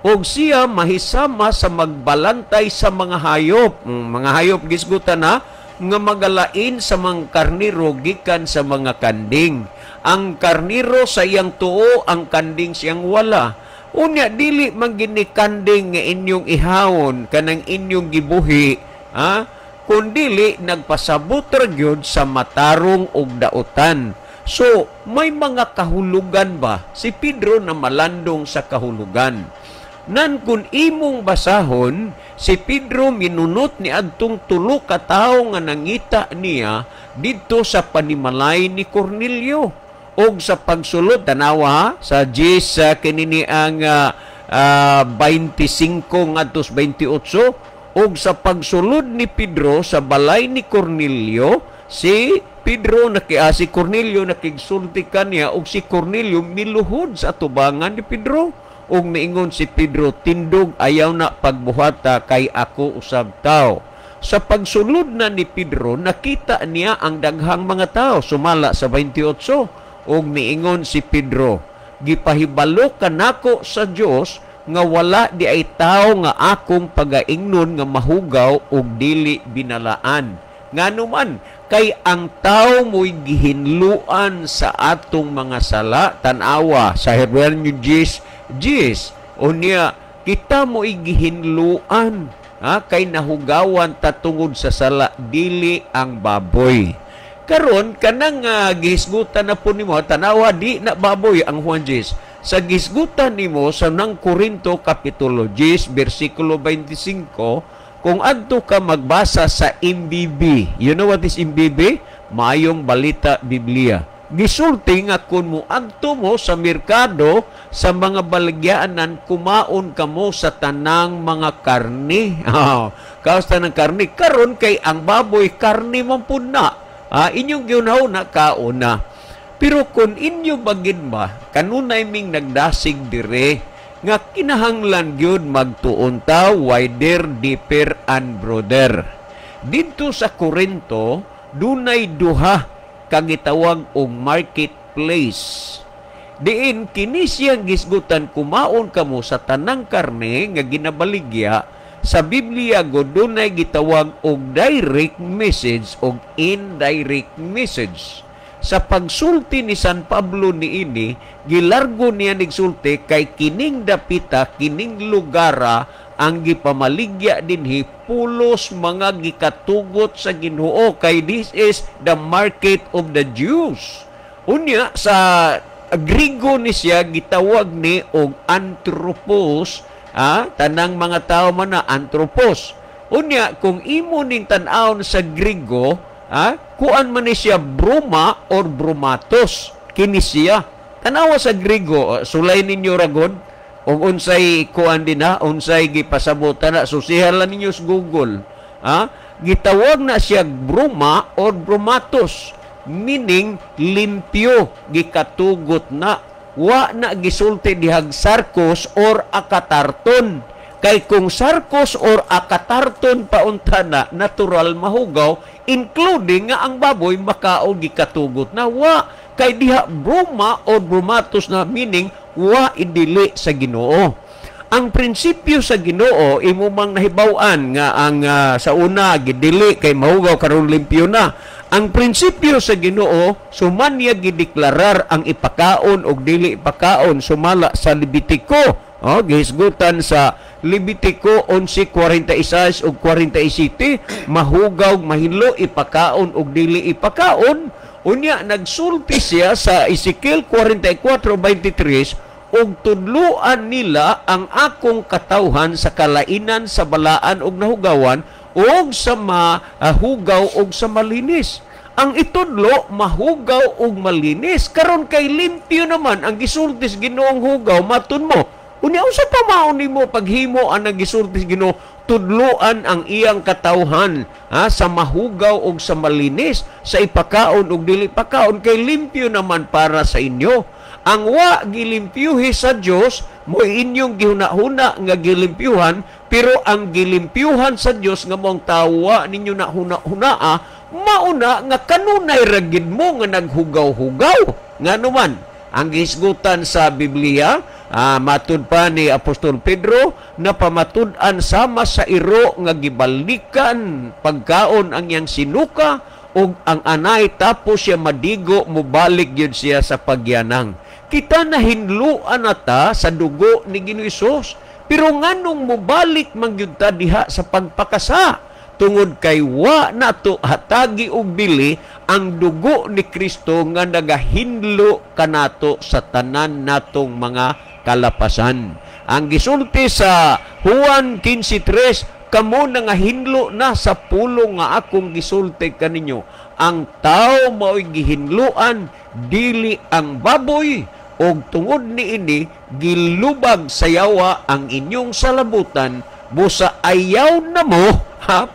Og siya mahisama sa magbalantay sa mga hayop. Mga hayop gisgutan na nga magalain sa mga karniro gikan sa mga kanding. Ang karniro sa iyang tuo, ang kanding siyang wala. Unya dili man gini kanding nga inyong ihawon kanang inyong gibuhi, ha? Kun dili nagpasabot ra gyud sa matarong og dautan. So, may mga kahulugan ba? Si Pedro na malandong sa kahulugan. Nan kun imong basahon, si Pedro minunot ni adtong tulo ka tawo nga nangita niya didto sa panimalay ni Cornelio. Og sa pagsulod, tanawa sa 10 kinini ang 25 ngadto 28, og sa pagsulod ni Pedro sa balay ni Cornelio, si Pedro naki si Cornelio nakigsulti kaniya og si Cornelio miluhod sa atubangan ni Pedro. Ug miingon si Pedro, "Tindog, ayaw na pagbuhata kay ako usab tao." Sa pagsulod na ni Pedro, nakita niya ang daghang mga tao, sumala sa 28. Ug miingon si Pedro, "Gipahibalo kanako sa Dios nga wala di ay tao nga akong pagaingnon nga mahugaw og dili binalaan." Ngano man Kay ang tao mo'y gihinluan sa atong mga sala. Tanawa sa Hebreo 10, 10. Unya, kita mo'y gihinluan, ha? Kay nahugawan ta tungod sa sala, dili ang baboy. Karon kanang gihisgutan na po nimo, tanawa, di na baboy ang Juan 10. Sa gisgutan nimo sa nang Korinto kapitulo 10 bersikulo 25, kung adto ka magbasa sa MBB, you know what is MBB? Maayong Balita Biblia. Gisulti nga kung mo adto mo sa merkado sa mga balagyaanan, kumaon kamo sa tanang mga karni. Kaos tanang karni. Karon kay ang baboy karni man pud na. Inyong giunahuna kaon na. Pero kung inyo bagin ba, kanunay ming nagdasig dire nga kinahanglan gyud magtuon ta wider, deeper and broader. Didto sa Korinto, dunay duha kagitawag og marketplace. Diin kini siyang gisgutan, kumaon kamo sa tanang karne nga ginabaligya. Sa Biblia go dunay gitawag og direct message og indirect message. Sa pagsulti ni San Pablo niini, gilargo niya nigsulti kay kining dapita, kining lugara ang gipamaligya dinhi pulos mga gikatugot sa Ginoo, kay this is the market of the Jews. Unya sa Grigo ni siya gitawag ni og anthropos, tanang mga tao man na anthropos. Unya kung imo ning tan-awon sa Grigo, kuan man ni siya bruma or brumatos kini siya. Tanawa sa Grigo, sulay ninyo ragod og unsay kuan din ha, unsay gipasabot na, susihan lang ninyo sa Google. Gitawag na siya bruma or brumatos, meaning limpyo, gikatugot na. Wa na gisulti dihag sarkos or akatarton. Kay kung sarkos or akatarton paunta na, natural mahugaw, including nga ang baboy makaon gikatugot na. Wa kay diha bruma or brumatos na, meaning wa idili sa Ginoo. Ang prinsipyo sa Ginoo imo mang nahibaw-an nga ang sa una gidili kay mahugaw, karon limpyo na. Ang prinsipyo sa Ginoo suman niya gideklarar ang ipakaon og dili ipakaon sumala sa Levitico. Oh, gihisgutan sa Levitico 11:46 ug 47, mahugaw mahinlo ipakaon og dili ipakaon. Unya nagsulti siya sa Ezekiel 44:23, og tudluan nila ang akong katawhan sa kalainan sa balaan og nahugawan og sa mahugaw og sa malinis. Ang itudlo mahugaw og malinis. Karon kay limpyo naman ang gisulti sa Ginoong hugaw, maton mo. Unya unsa pa maon nimo paghimo ang nagisulti sa Ginoo, tudloan ang iyang katawhan sa mahugaw og sa malinis, sa ipakaon og dili pakaon, kay limpyo naman para sa inyo. Ang wa gilimpyuhi sa Dios mo inyong gihuna-huna nga gilimpyuhan, pero ang gilimpyuhan sa Dios nga mong tawa ninyo na huna-hunaa, mauna nga kanunay ra gid mo nga naghugaw-hugaw. Ngano man ang gihisgutan sa Biblia, matud pa ni Apostol Pedro, na pamatud-an sama sa iro nga gibalikan pagkaon ang iyang sinuka ug ang anay, tapos siya madigo, mobalik gyud siya sa pagyanang. Kita nahinluan na ta sa dugo ni Ginoo Hesus, pero nganong mobalik man gyud ta diha sa pagpakasa? Tungod kay wa nato hatagi og bili ang dugo ni Kristo nga nagahinlo kanato sa tanan natong mga kalapasan. Ang gisulti sa Juan 15:3, kamo nangahinlo na sa pulong nga akong gisulti kaninyo. Ang tao mao'y gihinloan, dili ang baboy, og tungod niini gilubag sa yawa ang inyong salabutan, busa ayaw na mo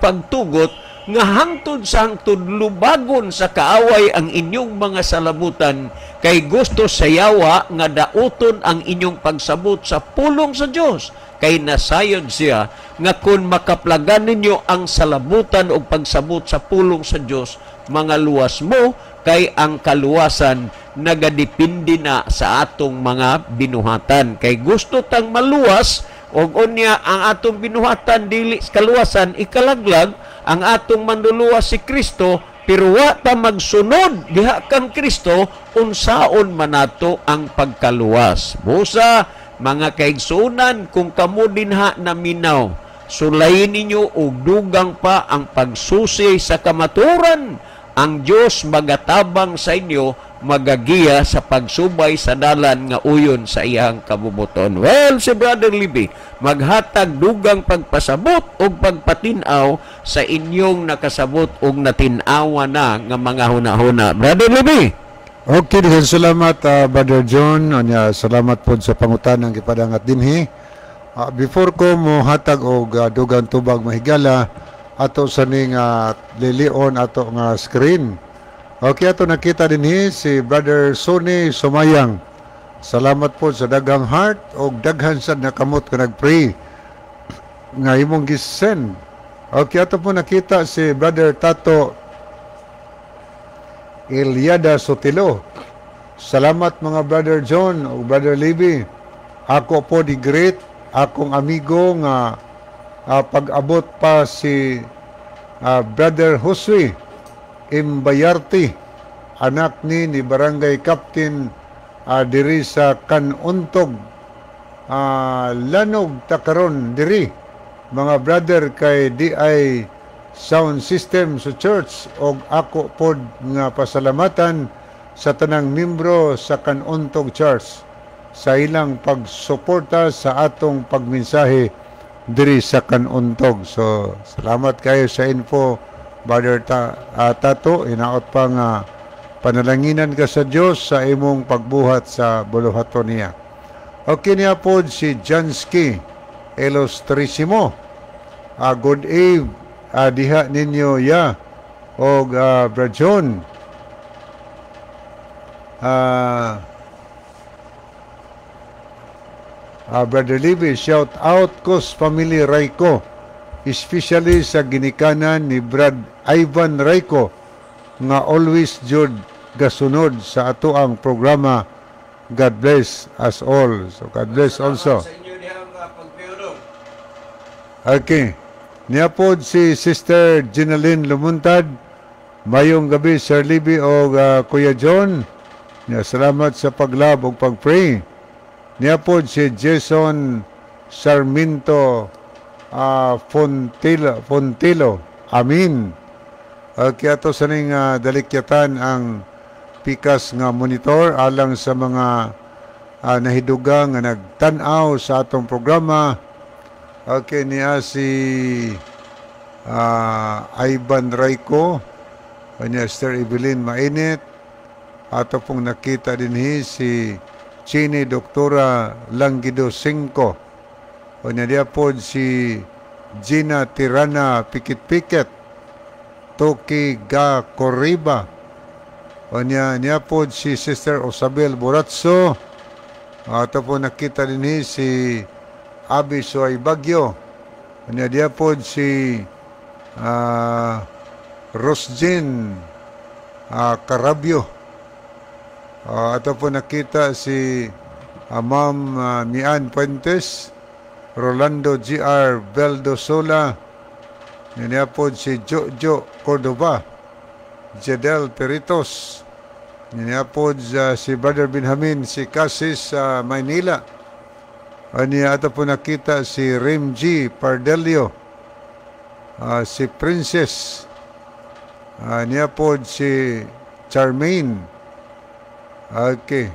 pagtugot nga hangtod sa hangtod lubagon sa kaaway ang inyong mga salabutan, kay gusto sa yawa nga dauton ang inyong pagsabot sa pulong sa Dios. Kay nasayod siya nga kung makaplagan ninyo ang salabutan o pagsabot sa pulong sa Dios, mga luwas mo, kay ang kaluwasan nagadepende na sa atong mga binuhatan. Kay gusto tang maluwas, og unya ang atong binuhatan dili sa kaluwasan ikalaglag, ang atong manluluwas si Kristo, Pero wa ta magsunod diha kang Kristo, unsaon man nato ang pagkaluwas? Busa, mga kaigsunan, kung kamo dinha naminaw, sulayin ninyo og dugang pa ang pagsusi sa kamaturan. Ang Dios magatabang sa inyo, magagiya sa pagsubay sa dalan nga uyon sa iyang kabubuton. Well, si Brother Libby maghatag dugang pagpasabot og pagpatin-aw sa inyong nakasabot og natin-awa na nga mga huna-huna. Brother Libby. Okay, daghang salamat, Brother John. Anya, salamat pod sa pangutanang gipadangat dinhi. Before ko mohatag og dugang tubag, mahigala, ato sa ning lilion ato nga screen. Okay, ato nakita dinhi si Brother Sonny Sumayang. Salamat po sa daghang heart og daghan sad na kamot ka nagpray nga imong gisend. Okay, ato po nakita si Brother Tato Iliada Sotilo. "Salamat mga Brother John o Brother Libby. Ako po di great akong amigo nga pag-abot pa si Brother Josue Imbayarti, anak ni Barangay Captain diri sa Kanuntog. Lanog ta karon diri mga brother kay di ay sound system sa church og ako pod nga pasalamatan sa tanang membro sa Kanuntog Church sa ilang pagsuporta sa atong pagmensahe diri sa Kanuntog." So salamat kayo sa info, Brother Tato. Inaot pa nga panalanginan ka sa Dios sa imong pagbuhat sa buluhaton niya. Okay, niya po si Jansky Ilustrisimo. "Good eve diha ninyo ya og Brad John. Brother Libby, shout out ko sa family Rayco, especially sa ginikanan ni Brad Ivan Rayco nga always jud gasunod sa atoang programa. God bless us all." So God bless also. Sa inyo diha nga pagpiulong. Okay. Niya po si Sister Ginaline Lumuntad. "Mayong gabi, Sir Libby o Kuya John. Niya, salamat sa paglove o pag-pray." Niya po si Jason Sarmiento Fontilo, Fontilo. Amin. Okay, ato sa ning dalikyatan ang pikas nga monitor alang sa mga nahidugang nga nagtan-aw sa atong programa. Okay, niya si Ivan Rayco, niya Esther Evelyn Mainit, ato pong nakita din si Chini Doktora Langido Cinco. O niya diya po si Gina Tirana Pikit-Pikit, Toki Ga Corriba. O niya, niya po si Sister Osabel Boratso. Ato po nakita din si Abi Suay Bagyo. O niya diya po si Rosjin Carabio. Ato po nakita si Ma'am Mian Puentes, Rolando G.R. Beldosola, niya po si Jojo Cordova, Jedel Peritos, niya po si Brother Benjamin, si Cassis sa Maynila. Niya ato po nakita si Rim G. Pardelio, si Princess, niya po si Charmaine. Okay.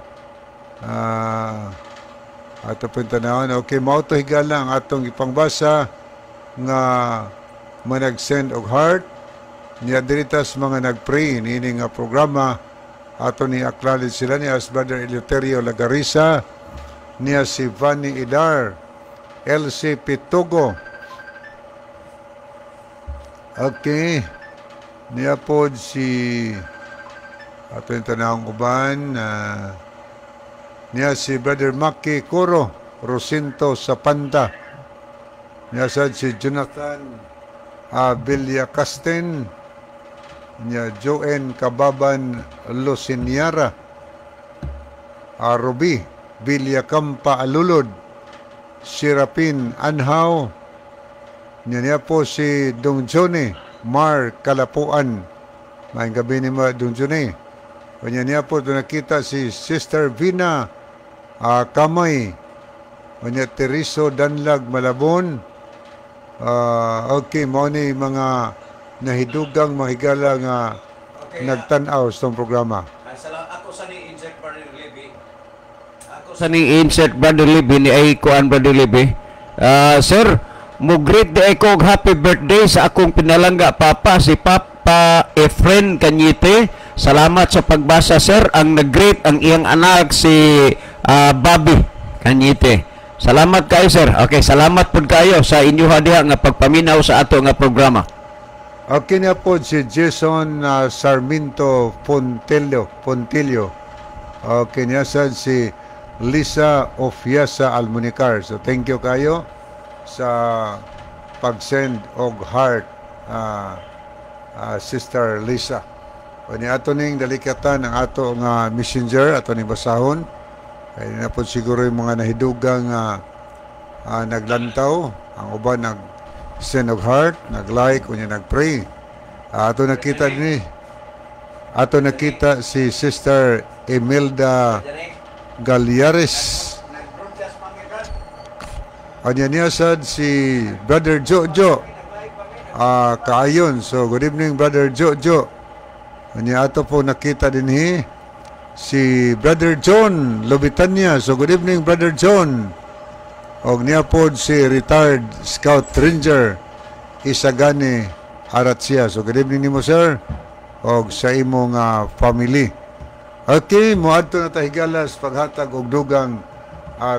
Ato po yung tanawon. Okay, mao to, higala, ang atong ipangbasa nga manag-send og heart niya diritas mga nag-pray niini nga programa. Ato ni acknowledge sila niya as Brother Eleuterio Lagarisa, niya si Vanny Idar, LC Pitugo. Okay. Niya po si ato yung tanawang uban, niya si Brother Maki Curo Rosinto Sapanta. Niya sad si Jonathan Villacasten, niya Joen Kababan Luciniara, Ruby Villacampa Alulod, Sirapin Anhaw, niya niya po si Dong Johnny Mar Kalapuan. Maayong gabi nimo, Don Juni. Unya niya po doon nakita si Sister Vina Kamay. Unya Teriso Danlag Malabon. Okay, mao ni mga nahidugang mga higala nga nagtan-aw sa itong programa. Ako sa ni insert, Brother Libby. Ako sa ni insert, Brother Libby, ni ay kuan, Brother Libby. Sir, mo greet di ko og happy birthday sa akong pinalangga papa, si Papa Efren Cañete. Salamat sa pagbasa, sir. Ang nag-greet ang iyang anak, si Bobby Cañete. Salamat kayo, sir. Okay, salamat pud kayo sa inyo diha nga pagpaminaw sa ato nga programa. Okay na po si Jason Sarmiento Pontello. Pontillo. Okay niya sad si Lisa Ofiasa Almunicar. So thank you kayo sa pag-send og heart, Sister Lisa. O ni ato ning dalikatan ang ato nga messenger, ato ning basahon. Kaya na po siguro yung mga nahidugang naglantaw, ang uban nag send og heart, nag-like, unya nag-pray. Ato nakita ni ato nakita si Sister Imelda Galliares. Anya niya sad si Brother Jojo. Kaayon. So good evening, Brother Jojo. Anya ato po nakita dinhi si Brother John Lobitanya. So good evening, Brother John. Og niya po si retired Scout Ranger Isagani Aratsia. So good evening nimo, sir, og sa imong family. Okay, moadto na ta, higalas, paghatag og dugang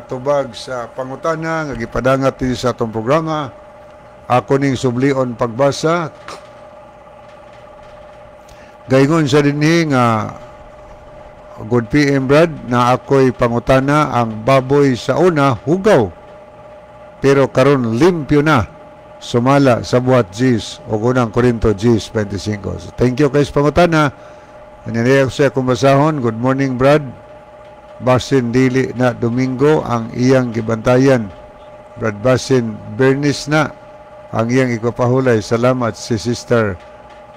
tubag sa pangutana nga gipadangat dinhi sa atong programa. Ako ning sublion pagbasa. Gaingon sa dinhi nga, "Good PM, Brad, na ako'y pangutana, ang baboy sa una hugaw pero karon limpyo na sumala sa Buhat 10 o unang Korinto 10:25." So, thank you kay sa pangutana. Ano ko siya kung basahon, "Good morning, Brad. Basin dili na Domingo ang iyang gibantayan. Brad, basin Bernice na ang iyang ipapahulay. Salamat si Sister.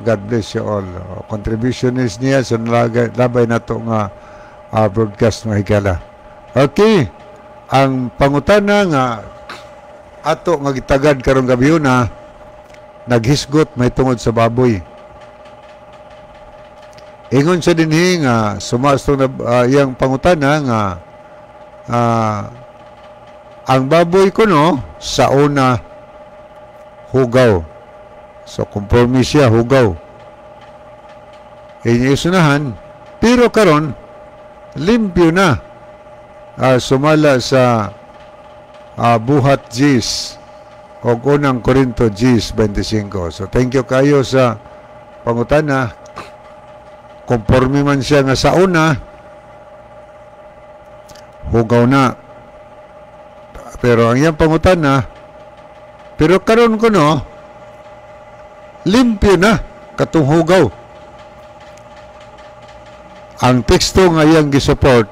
God bless you all." O, contribution is niya sa labay nato nga broadcast, mga higala. Okay. Ang pangutana nga ato nga gitagad karong gabi na naghisgot may tungod sa baboy. Ingon siya dinhi nga sumasto na iyang pangutana nga ang baboy kuno sa una hugaw. So conforme siya, hugaw. Inyo isunahan, pero karon limpyo na sumala sa Buhat 10 o unang Korinto 10:25. So thank you kayo sa pangutana. Conforme man siya nga sa una hugaw na. Pero ang iyang pangutana, pero karon kuno limpyo na katong hugaw. Ang teksto nga iyang gisupport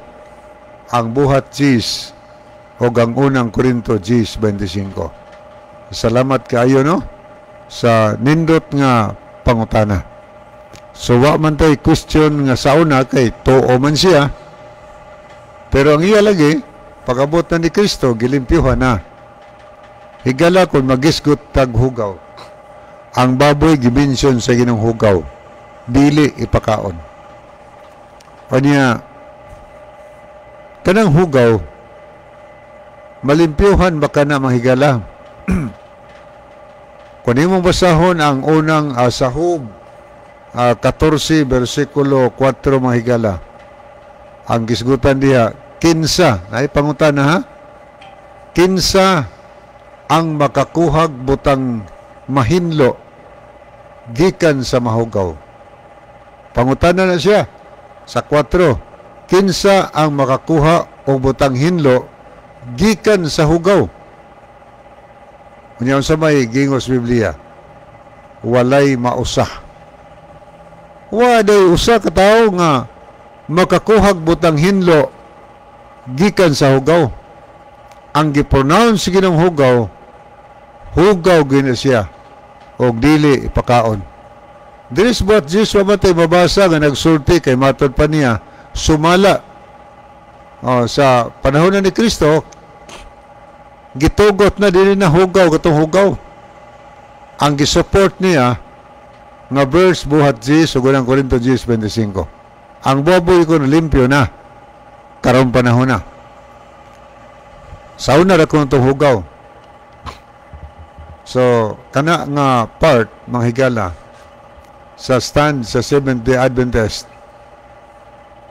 ang Buhat 10 o ang unang Korinto 10:25. Salamat kaayo, no, sa nindot nga pangutana. So wa man tay question nga sa una kay tuo man siya. Pero ang iya lagi, pag-abot na ni Kristo, gilimpyuhan na. Higala, kung magisgot tag hugaw. Ang baboy gimensyon sa Ginoong hugaw. Dili ipakaon. Kanya, kanang hugaw, malimpyuhan ba kana, mga higala? Kung imong basahon ang unang sahub 14 versikulo 4, mga higala. Ang gisgutan diha, kinsa, ay pangutana ha? Kinsa ang makakuhag butang mahinlo gikan sa mahugaw? Pangutana na siya sa 4. Kinsa ang makakuha og butang hinlo gikan sa hugaw? Unya sa may gingos Biblia, walay mausa. Waday usa ka tawo nga makakuhag butang hinlo gikan sa hugaw. Ang gipronounce Ginoong hugaw, hugaw gina siya og dili ipakaon. Diri sa Buhat 10 wa man mabasa nga nagsulti kay matod pa niya sumala. Oh, sa panahon na ni Kristo, gitugot na, dili na hugaw katong hugaw. Ang gisupport niya nga verse, Buhat 10 ug Unang Korinto 10:25. Ang baboy ko limpyo na karong panahon na. Sa una ra kuno itong hugaw. So, kana nga part, mga higala, sa stand sa Seventh-day Adventist,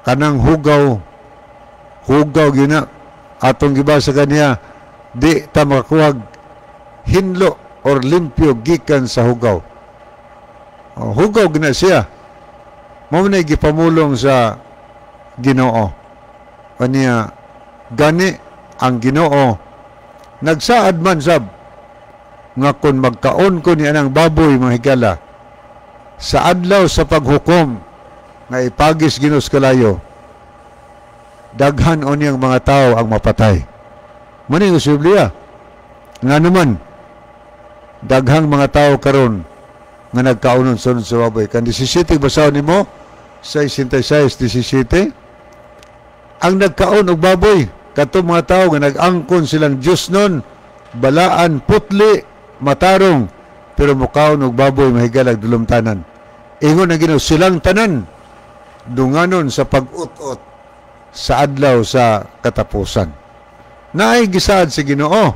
kanang hugaw, hugaw gina, atong gibasa kaniya, di ta makakuhag hinlo or limpyo gikan sa hugaw. Oh, hugaw gina siya. Mao na gipamulong sa Ginoo. Kaniya, gani ang Ginoo nagsaad man sab nga kung magkaon ko ni anang baboy, mga higala, sa adlaw sa paghukom nga ipagis Ginoo sa kalayo, daghan unyang mga tao ang mapatay. Mao ni sa Biblia. Nga naman, daghang mga tao karon nga nagkaunon sunod sa baboy. Kan 17, basahon nimo 66:17, ang nagkaon og baboy, katong mga tao nga nag-angkon silang Diyos nun, balaan, putli, matarong, pero mukaon og baboy, mahigalag dulumtanan. Ingon ang Ginoo, silang tanan dunganon sa pag-ut-ot sa adlaw sa katapusan. Naay gisaad si Ginoo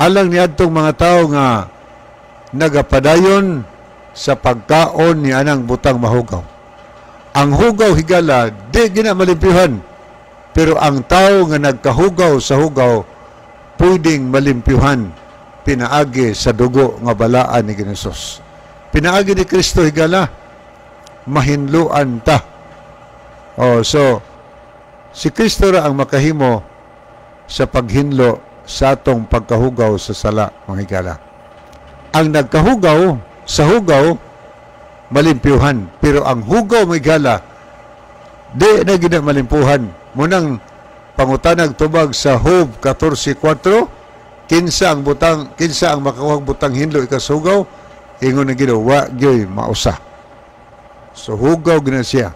alang niadtong mga tao nga nagapadayon sa pagkaon ni anang butang mahugaw. Ang hugaw, higala, di gina malimpyuhan. Pero ang tao nga nagkahugaw sa hugaw, pwedeng malimpyuhan pinaagi sa dugo nga balaan ni Ginoo. Pinaagi ni Kristo, higala, mahinluan ta. Oh, so si Kristo ra ang makahimo sa paghinlo sa atong pagkahugaw sa sala, mga higala. Ang nagkahugaw sa hugaw, malimpyuhan. Pero ang hugaw, mga higala, di na gina malimpuhan. Munang pangutanag tubag sa Job 14:4, kinsa ang makakuhag butang hinlo ikasugaw? Ingon ng Ginoo, wa gyoy mausa. So hugaw gina siya.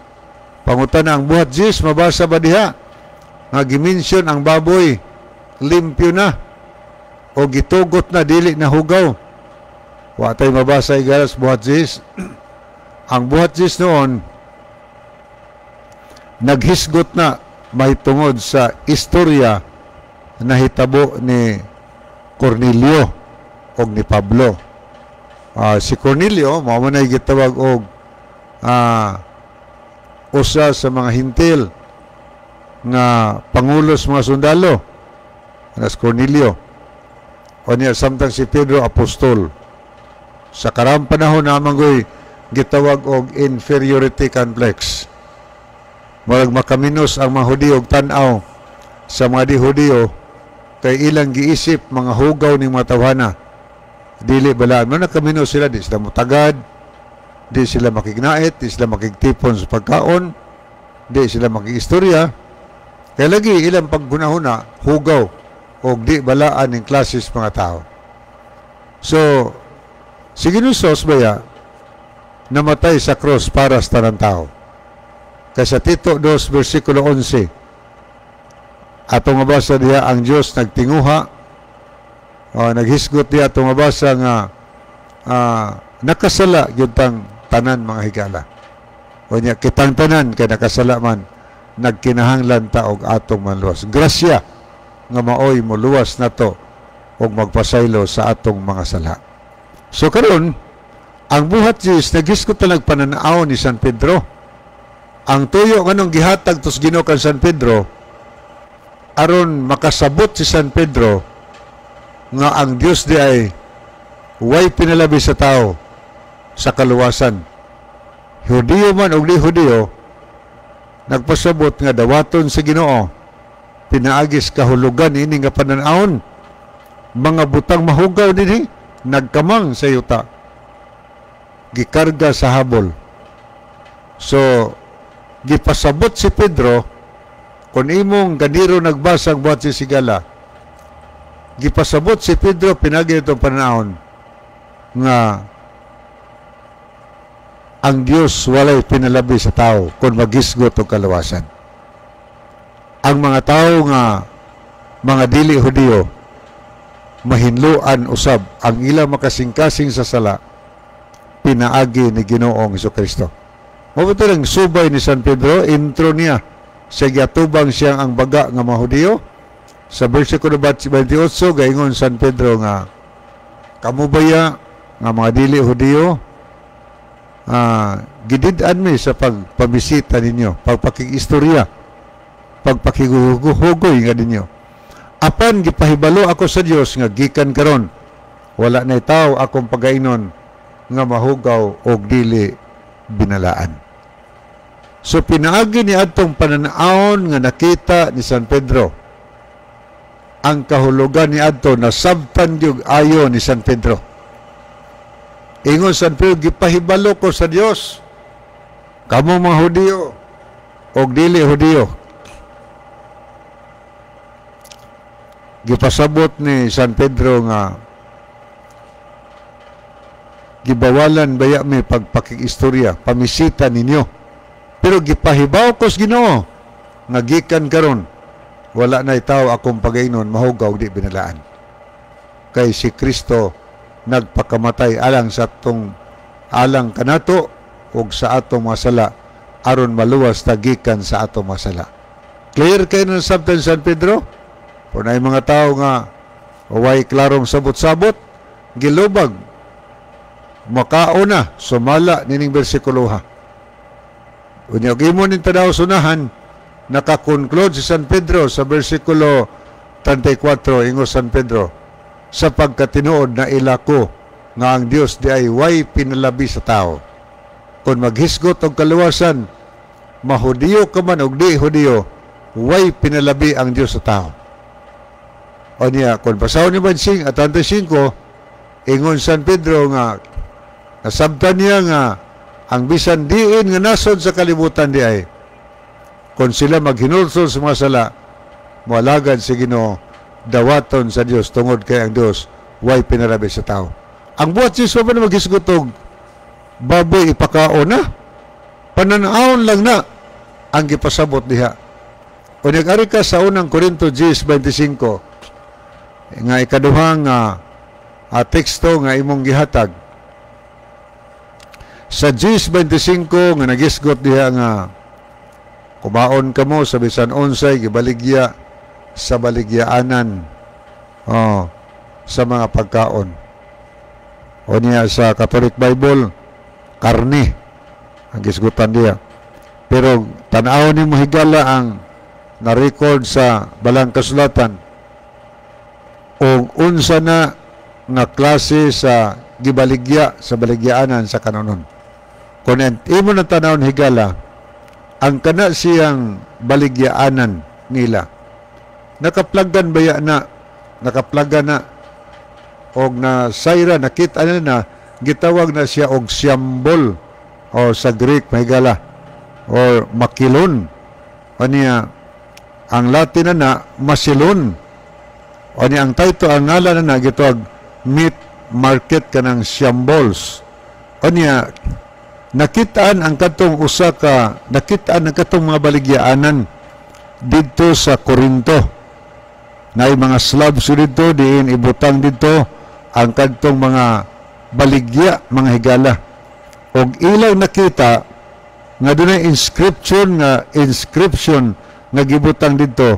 Pangutana, ang Buhat 10, mabasa ba diha nga gimension ang baboy limpyo na o gitugot na, dili na hugaw? Wa tay mabasa, higala, sa Buhat 10. Ang Buhat 10 noon naghisgot na mahitungod sa istorya na hitabo ni Cornelio og ni Pablo. Si Cornelio, mao man ay gitawag og usa sa mga Hentil nga pangulo sa mga sundalo. Anas Cornelio. O niya, samtang si Pedro apostol. Sa karang panahon naman goy gitawag og inferiority complex. Murag makaminos ang mga Hudiyo og tan-aw sa mga di Hudiyo kay ilang giisip mga hugaw ning mga tawhana. Dili balaan mo, nakaminos sila, di sila mutagad, di sila makignait, di sila makigtipon sa pagkaon, di sila makigistorya. Kaya lagi ilang paggunahuna hugaw og di balaan ning klases mga tao. So, si Ginoong baya namatay sa cross para sa tanang tao. Kay sa Tito 2 versikulo 11, atong mabasa diha ang Dios nagtinguha o naghisgot diha, atong mabasa nga nakasala gyud tang tanan, mga higala. O niya kitang tanan kay nakasala man, nagkinahanglan ta og atong manluwas. Grasya nga maoy moluwas nato og magpasaylo sa atong mga sala. So karon, ang Buhat 10 naghisgot na nagpananaw ni San Pedro. Ang tuyo nganong gihatag tos Ginoo kan San Pedro aron makasabot si San Pedro nga ang Dios di ay way pinalabi sa tao sa kaluwasan. Hudiyo man og di Hudiyo, nagpasabot nga dawaton sa Ginoo pinaagis kahulugan ini nga pananawon, mga butang mahugaw dinhi nagkamang sa yuta, gikarga sa habol. So gipasabot si Pedro, kung imong ganiro nagbasa ang Buhat 10, higala, gipasabot si Pedro pinagi itong panahon nga Ang Dios walay pinalabi sa tao kung magisgot og kaluwasan. Ang mga tao nga mga dili Hudiyo, mahinloan usab ang ilang makasingkasing sa sala pinaagi ni Ginoong Kristo. Mao lang subay ni San Pedro, intro niya sa giatubang siyang ang baga nga mga Hudiyo. Sa versikulo 28, gaingon San Pedro nga, "Kamo baya nga mga dili Hudiyo, gidid-an mi sa pagpamisita ninyo, pagpakig-istorya, pagpakiguhugoy nga ninyo. Apan gipahibalo ako sa Dios nga gikan karon wala na tawo akong pagainon nga mahugaw og dili binalaan." So pinaagi ni adtong pananawon nga nakita ni San Pedro, ang kahulugan ni adto nasabtan gyud ayo ni San Pedro. Ingon San Pedro, "Gipahibalo ko sa Dios, kamo mga Hudiyo og dili Hudiyo." Gipasabot ni San Pedro nga gibawalan baya mi pagpakig-istorya, pamisita ninyo. Pero gipahibaw ko sa Ginoo nga gikan karon wala na itaw akong pagainon mahugaw di binalaan. Kay si Kristo nagpakamatay alang sa atong, alang kanato ug sa atong mga sala, aron maluwas ta gikan sa atong mga sala. Clear kay nang sabtan San Pedro? Kung ay mga tao nga way klarong sabot-sabot, gilubag makauna sumala nining bersikulo ha. Unya imo ning tanaw sunahan, nakakonclude si San Pedro sa versikulo 34. Ingon San Pedro, "Sa pagkatinuod na ilako nga ang Dios di ay way pinalabi sa tao. Kung maghisgot og kaluwasan, mahudiyo ka man og di Hudiyo, way pinalabi ang Dios sa tao." O niya, kung basahon ni Bansing at 35, ingon San Pedro nga nasabtan niya nga ang bisan diin nga nasod sa kalibutan di ay, kung sila maghinulsol sa mga sala, moalagad si Ginoo, dawaton sa Dios tungod kay ang Dios way pinalabi sa tao. Ang buhat si Jesus ba na maghisgot og baboy ipakaon na? Pananawon lang na ang gipasabot diha. O nag-ari ka sa unang Korinto 10:25 nga ikaduhang teksto nga imong gihatag. Sa 10:25 nga nagisgot diha nga kumaon kamo sa bisan unsay gibaligya sa baligyaanan, oh, sa mga pagkaon. O niya sa Catholic Bible, karne ang gisgutan diha. Pero tan-aw ni higala ang na-record sa balang kasulatan o unsa na nga klase sa gibaligya sa baligyaanan sa kanonon. Kung imo na tanawon higala, ang kana siyang baligyaanan nila, nakaplaggan baya na, nakaplaggan na, og na sayra, nakita na na, gitawag na siya og siyambol, o sa Greek mahigala, or makilon. O niya, ang Latin na na, masilon. O niya, ang title, ang ngalan na na, gitawag meat market kanang shambles. O niya, nakitaan ang katong usa ka, nakitaan ang katong mga baligyaanan didto sa Korinto. Naay mga slabs didto, diin ibutang didto ang kadtong mga baligya, mga higala. Og ilang nakita nga dunay inscription nga gibutang didto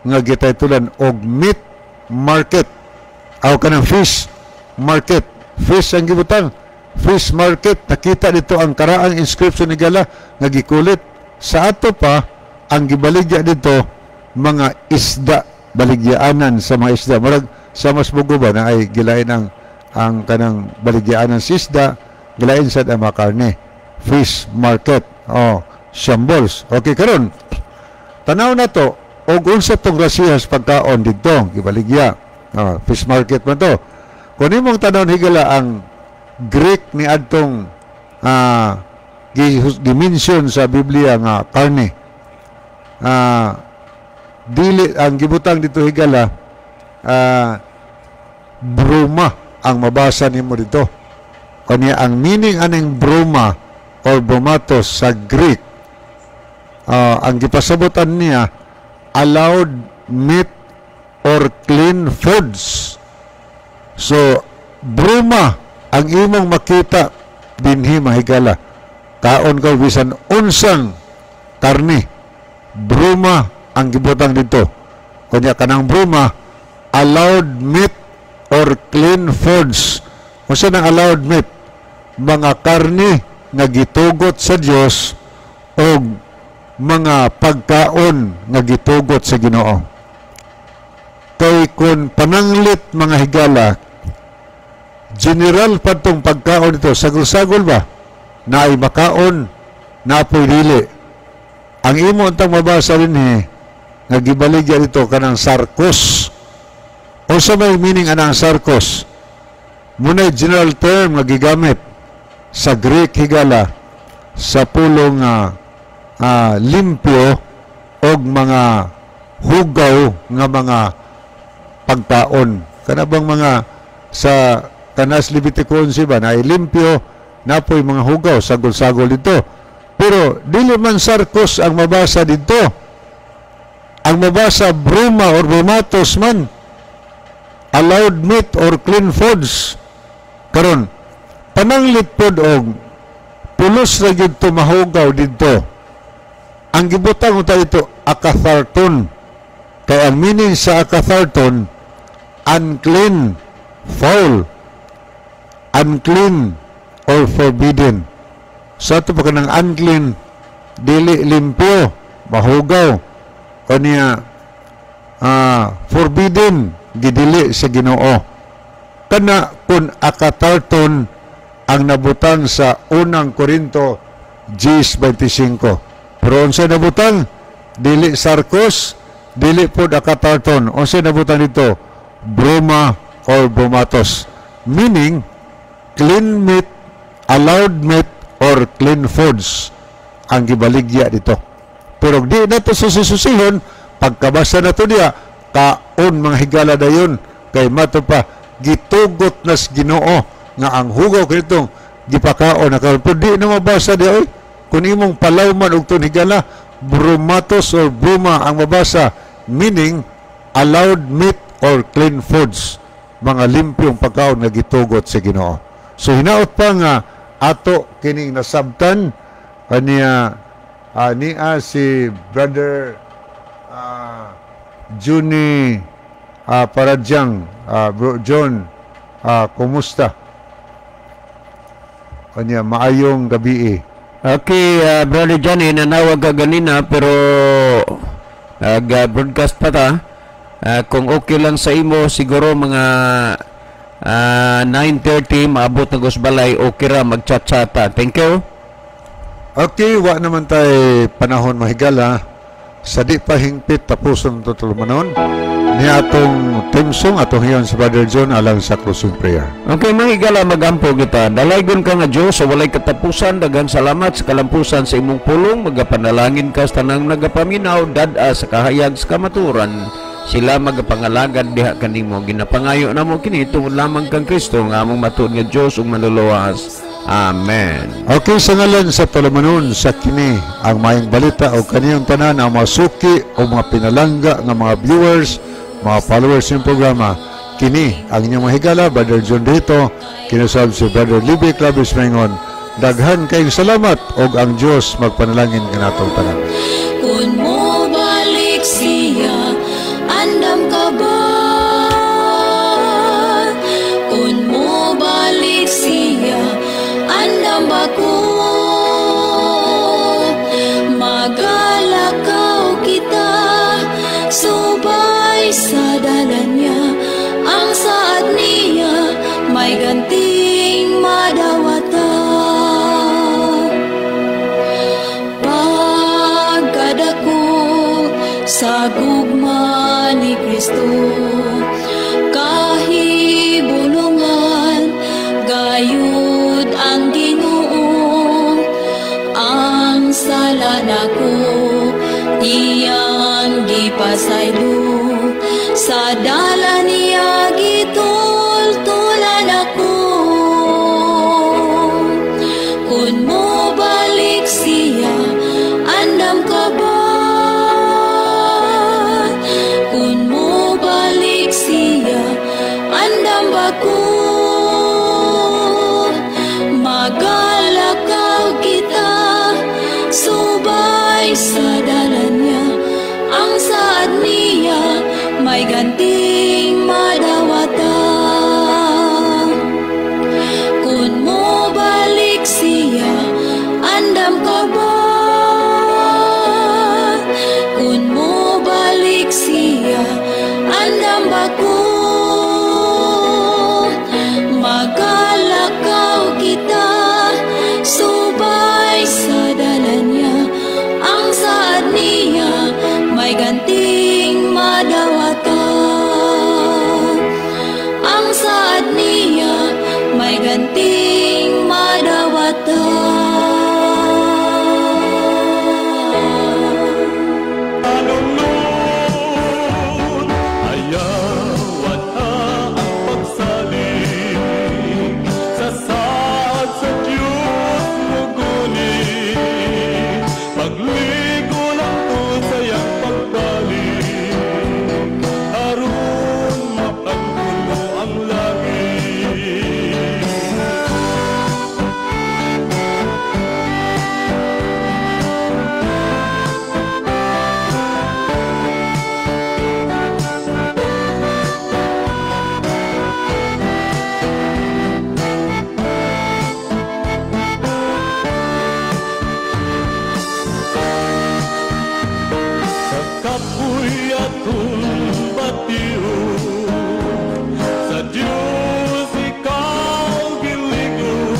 nga gitaytulan og meat market aw kanang fish market. Fish ang gibutang, fish market. Nakita dito ang karaang inscription ni gala nga gikulit sa ato pa ang gibaligya dito mga isda, baligyaanan sa mga isda. Murag sa mas bugo ba na ay gilain ang kanang baligyaanan sa isda, gilain sa ang mga karne, fish market oh shambles. Okay, karon tanaw na to og unsa tong rasihas pagkaon didto gibaligya, oh, fish market man to. Kung imong tanaw higala ang Greek ni adtong gi-mention sa Biblia nga karne, dili ang gibutang dito higala, bruma ang mabasa nimo dito. Kanya ang meaning aning bruma or bromatos sa Greek, ang gipasabotan niya, allowed meat or clean foods. So, bruma ang imong makita dinhi, mahigala. Kaon ka bisan unsang karni, bruma ang gibutang dito. Kunya kanang bruma, allowed meat or clean foods. Unsa nang allowed meat? Mga karni nga gitugot sa Dios o mga pagkaon nga gitugot sa Ginoo. Kay kung pananglit, mga higala, general pa tong pagkaon ito, sagol-sagol ba? Naay makaon, napoy dili. Ang imo untang mabasa rin nga gibaligya dito kanang sarkos. Unsa may meaning anang sarkos? Muna'y general term nga gigamit sa Greek, higala, sa pulong limpyo og mga hugaw nga mga pagkaon. Kana bang mga sa kanas Levitico 11 ba na limpyo, napoy mga hugaw, sagol-sagol dito. Pero dili man sarkos ang mabasa dito. Ang mabasa, bruma or bromatos man. Allowed meat or clean foods. Karon, pananglit pod og pulos ra gyud to mahugaw didto. Ang gibutang unta dito, akatharton. Kay ang meaning sa akatharton, unclean, foul, unclean or forbidden. Sa ato pa kanang unclean, dili limpyo, mahugaw. O niya, forbidden, gidili sa Ginoo. Kana kung akatarton ang nabutang sa Unang Korinto 10:25. Pero unsa nabutang? Dili sarkos, dili pod akatarton. Unsa nabutang dito? Bruma or bromatos. Meaning, clean meat, allowed meat, or clean foods ang gibaligya dito. Pero di na to susi-susihon, pagkabasa na to niya, kaon, mga higala, dayon, kay mato pa, gitugot nas Ginoo nga ang hugaw kanitong gipakaon na karon. Pero di na mabasa di oy. Kung imong palawman og tun, higala, bromatos or bruma ang mabasa, meaning allowed meat or clean foods, mga limpyong pagkaon nga gitugot sa Ginoo. So hinaot pa nga ato kining nasabtan kaniya niya si Brother Juni Paradyang, Bro John, kumusta? Kanya maayong gabi. Okay, Brother Johnny, nanawag ka ganina pero broadcast pa ta. Kung okay lang sa imo, siguro mga 9:30 maabot na kus balay, okay ra magchat-chata. Thank you. Okay, wa naman tay panahon, mahigala. Sa di pa hingpit tapuson to tulumanon ni atong theme song, atong hiyon si Brother John alang sa closing prayer. Okay, mga higala, magampo kita. Dalaygon ka nga Diyos sa walay katapusan, daghan salamat sa kalampusan sa imong pulong, magapanalangin ka sa tanang nagapaminaw, dad-a sa kahayag sa kamaturan. Sila magapangalagad diha kanimo. Ginapangayo namo kini tungod lamang kang Kristo nga among matuod nga Dios ug Manluluwas. Amen. Okay, sa ngalan sa tulumanon sa kini ang Maayong Balita o kaniyang tanan ang mga suki o mga pinalangga nga mga viewers, mga followers ng programa. Kini ang inyong mga higala, Brother John Dito, kinusab si Brother Libby Clavis Mengon. Daghan kayong salamat og ang Dios magpanalangin kanatong tanan. Kung mo balik siya, andam ka ba? Kung mo balik siya, andam ba ko? Magalakaw kita, subay sa dalan niya, ang saad niya, may ganting madawata. Pagkadako sa gugma ni Kristo, kahibulungan gayud ang Ginoo, ang sala nako iyang gipasaylo, sa dala niya gitultulan ako. Kung mo ka ba? Kung mo balik siya, andam ba ko? Magalakaw kita, subay sa dalan niya. Ang saad niya, may ganting madawatan. Kung mo balik siya, andam ka ba? Kung mo balik siya, andam ba ko? Magalakaw kita, subay sa dalan niya. Ang saad niya, may ganting madawatan. Ang saad niya, may ganting madawatan. Anong ayawan ang pagsalig sa saad sa Diyos mo guni, pagligo lang to sa iyang pagbalik, aron maangkon mo ang langit. Sa kapoy atong batiw, sa Diyos ikaw giligo,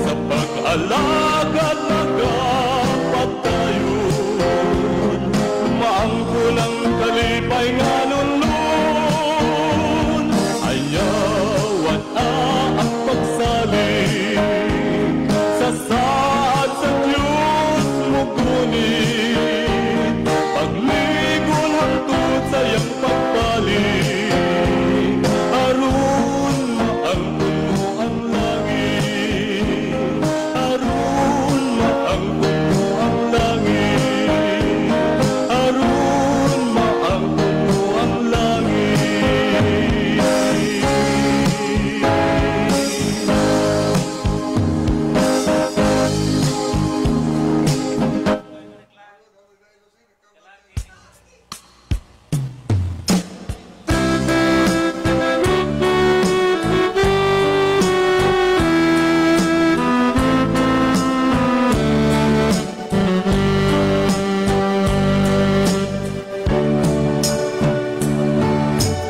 sa pag-alagad nagapatayon, maangkon ang kalipay nga nunlon. Ayawan ang pagsalig sa saad sa Diyos mo gunit, pagligon hangtod sa iyang pagbalik, aron maangkon mo ang langit, aron maangkon mo ang langit, aron maangkon mo ang langit.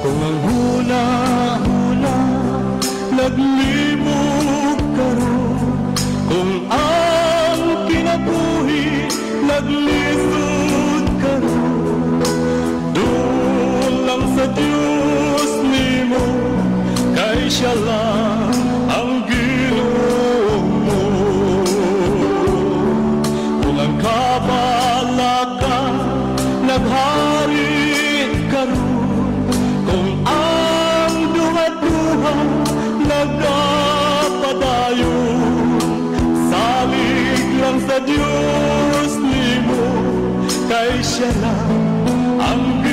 Kung ang huna-huna naglibog karon, kung ang kinabuhi naglisod karon, doon lang sa Diyos nimo, kay siya lang ang Ginoo mo. Kung ang kabalaka naghari karon, kung ang duha-duha nagapadayon, salig lang sa Diyos nimo, kay siya lang ang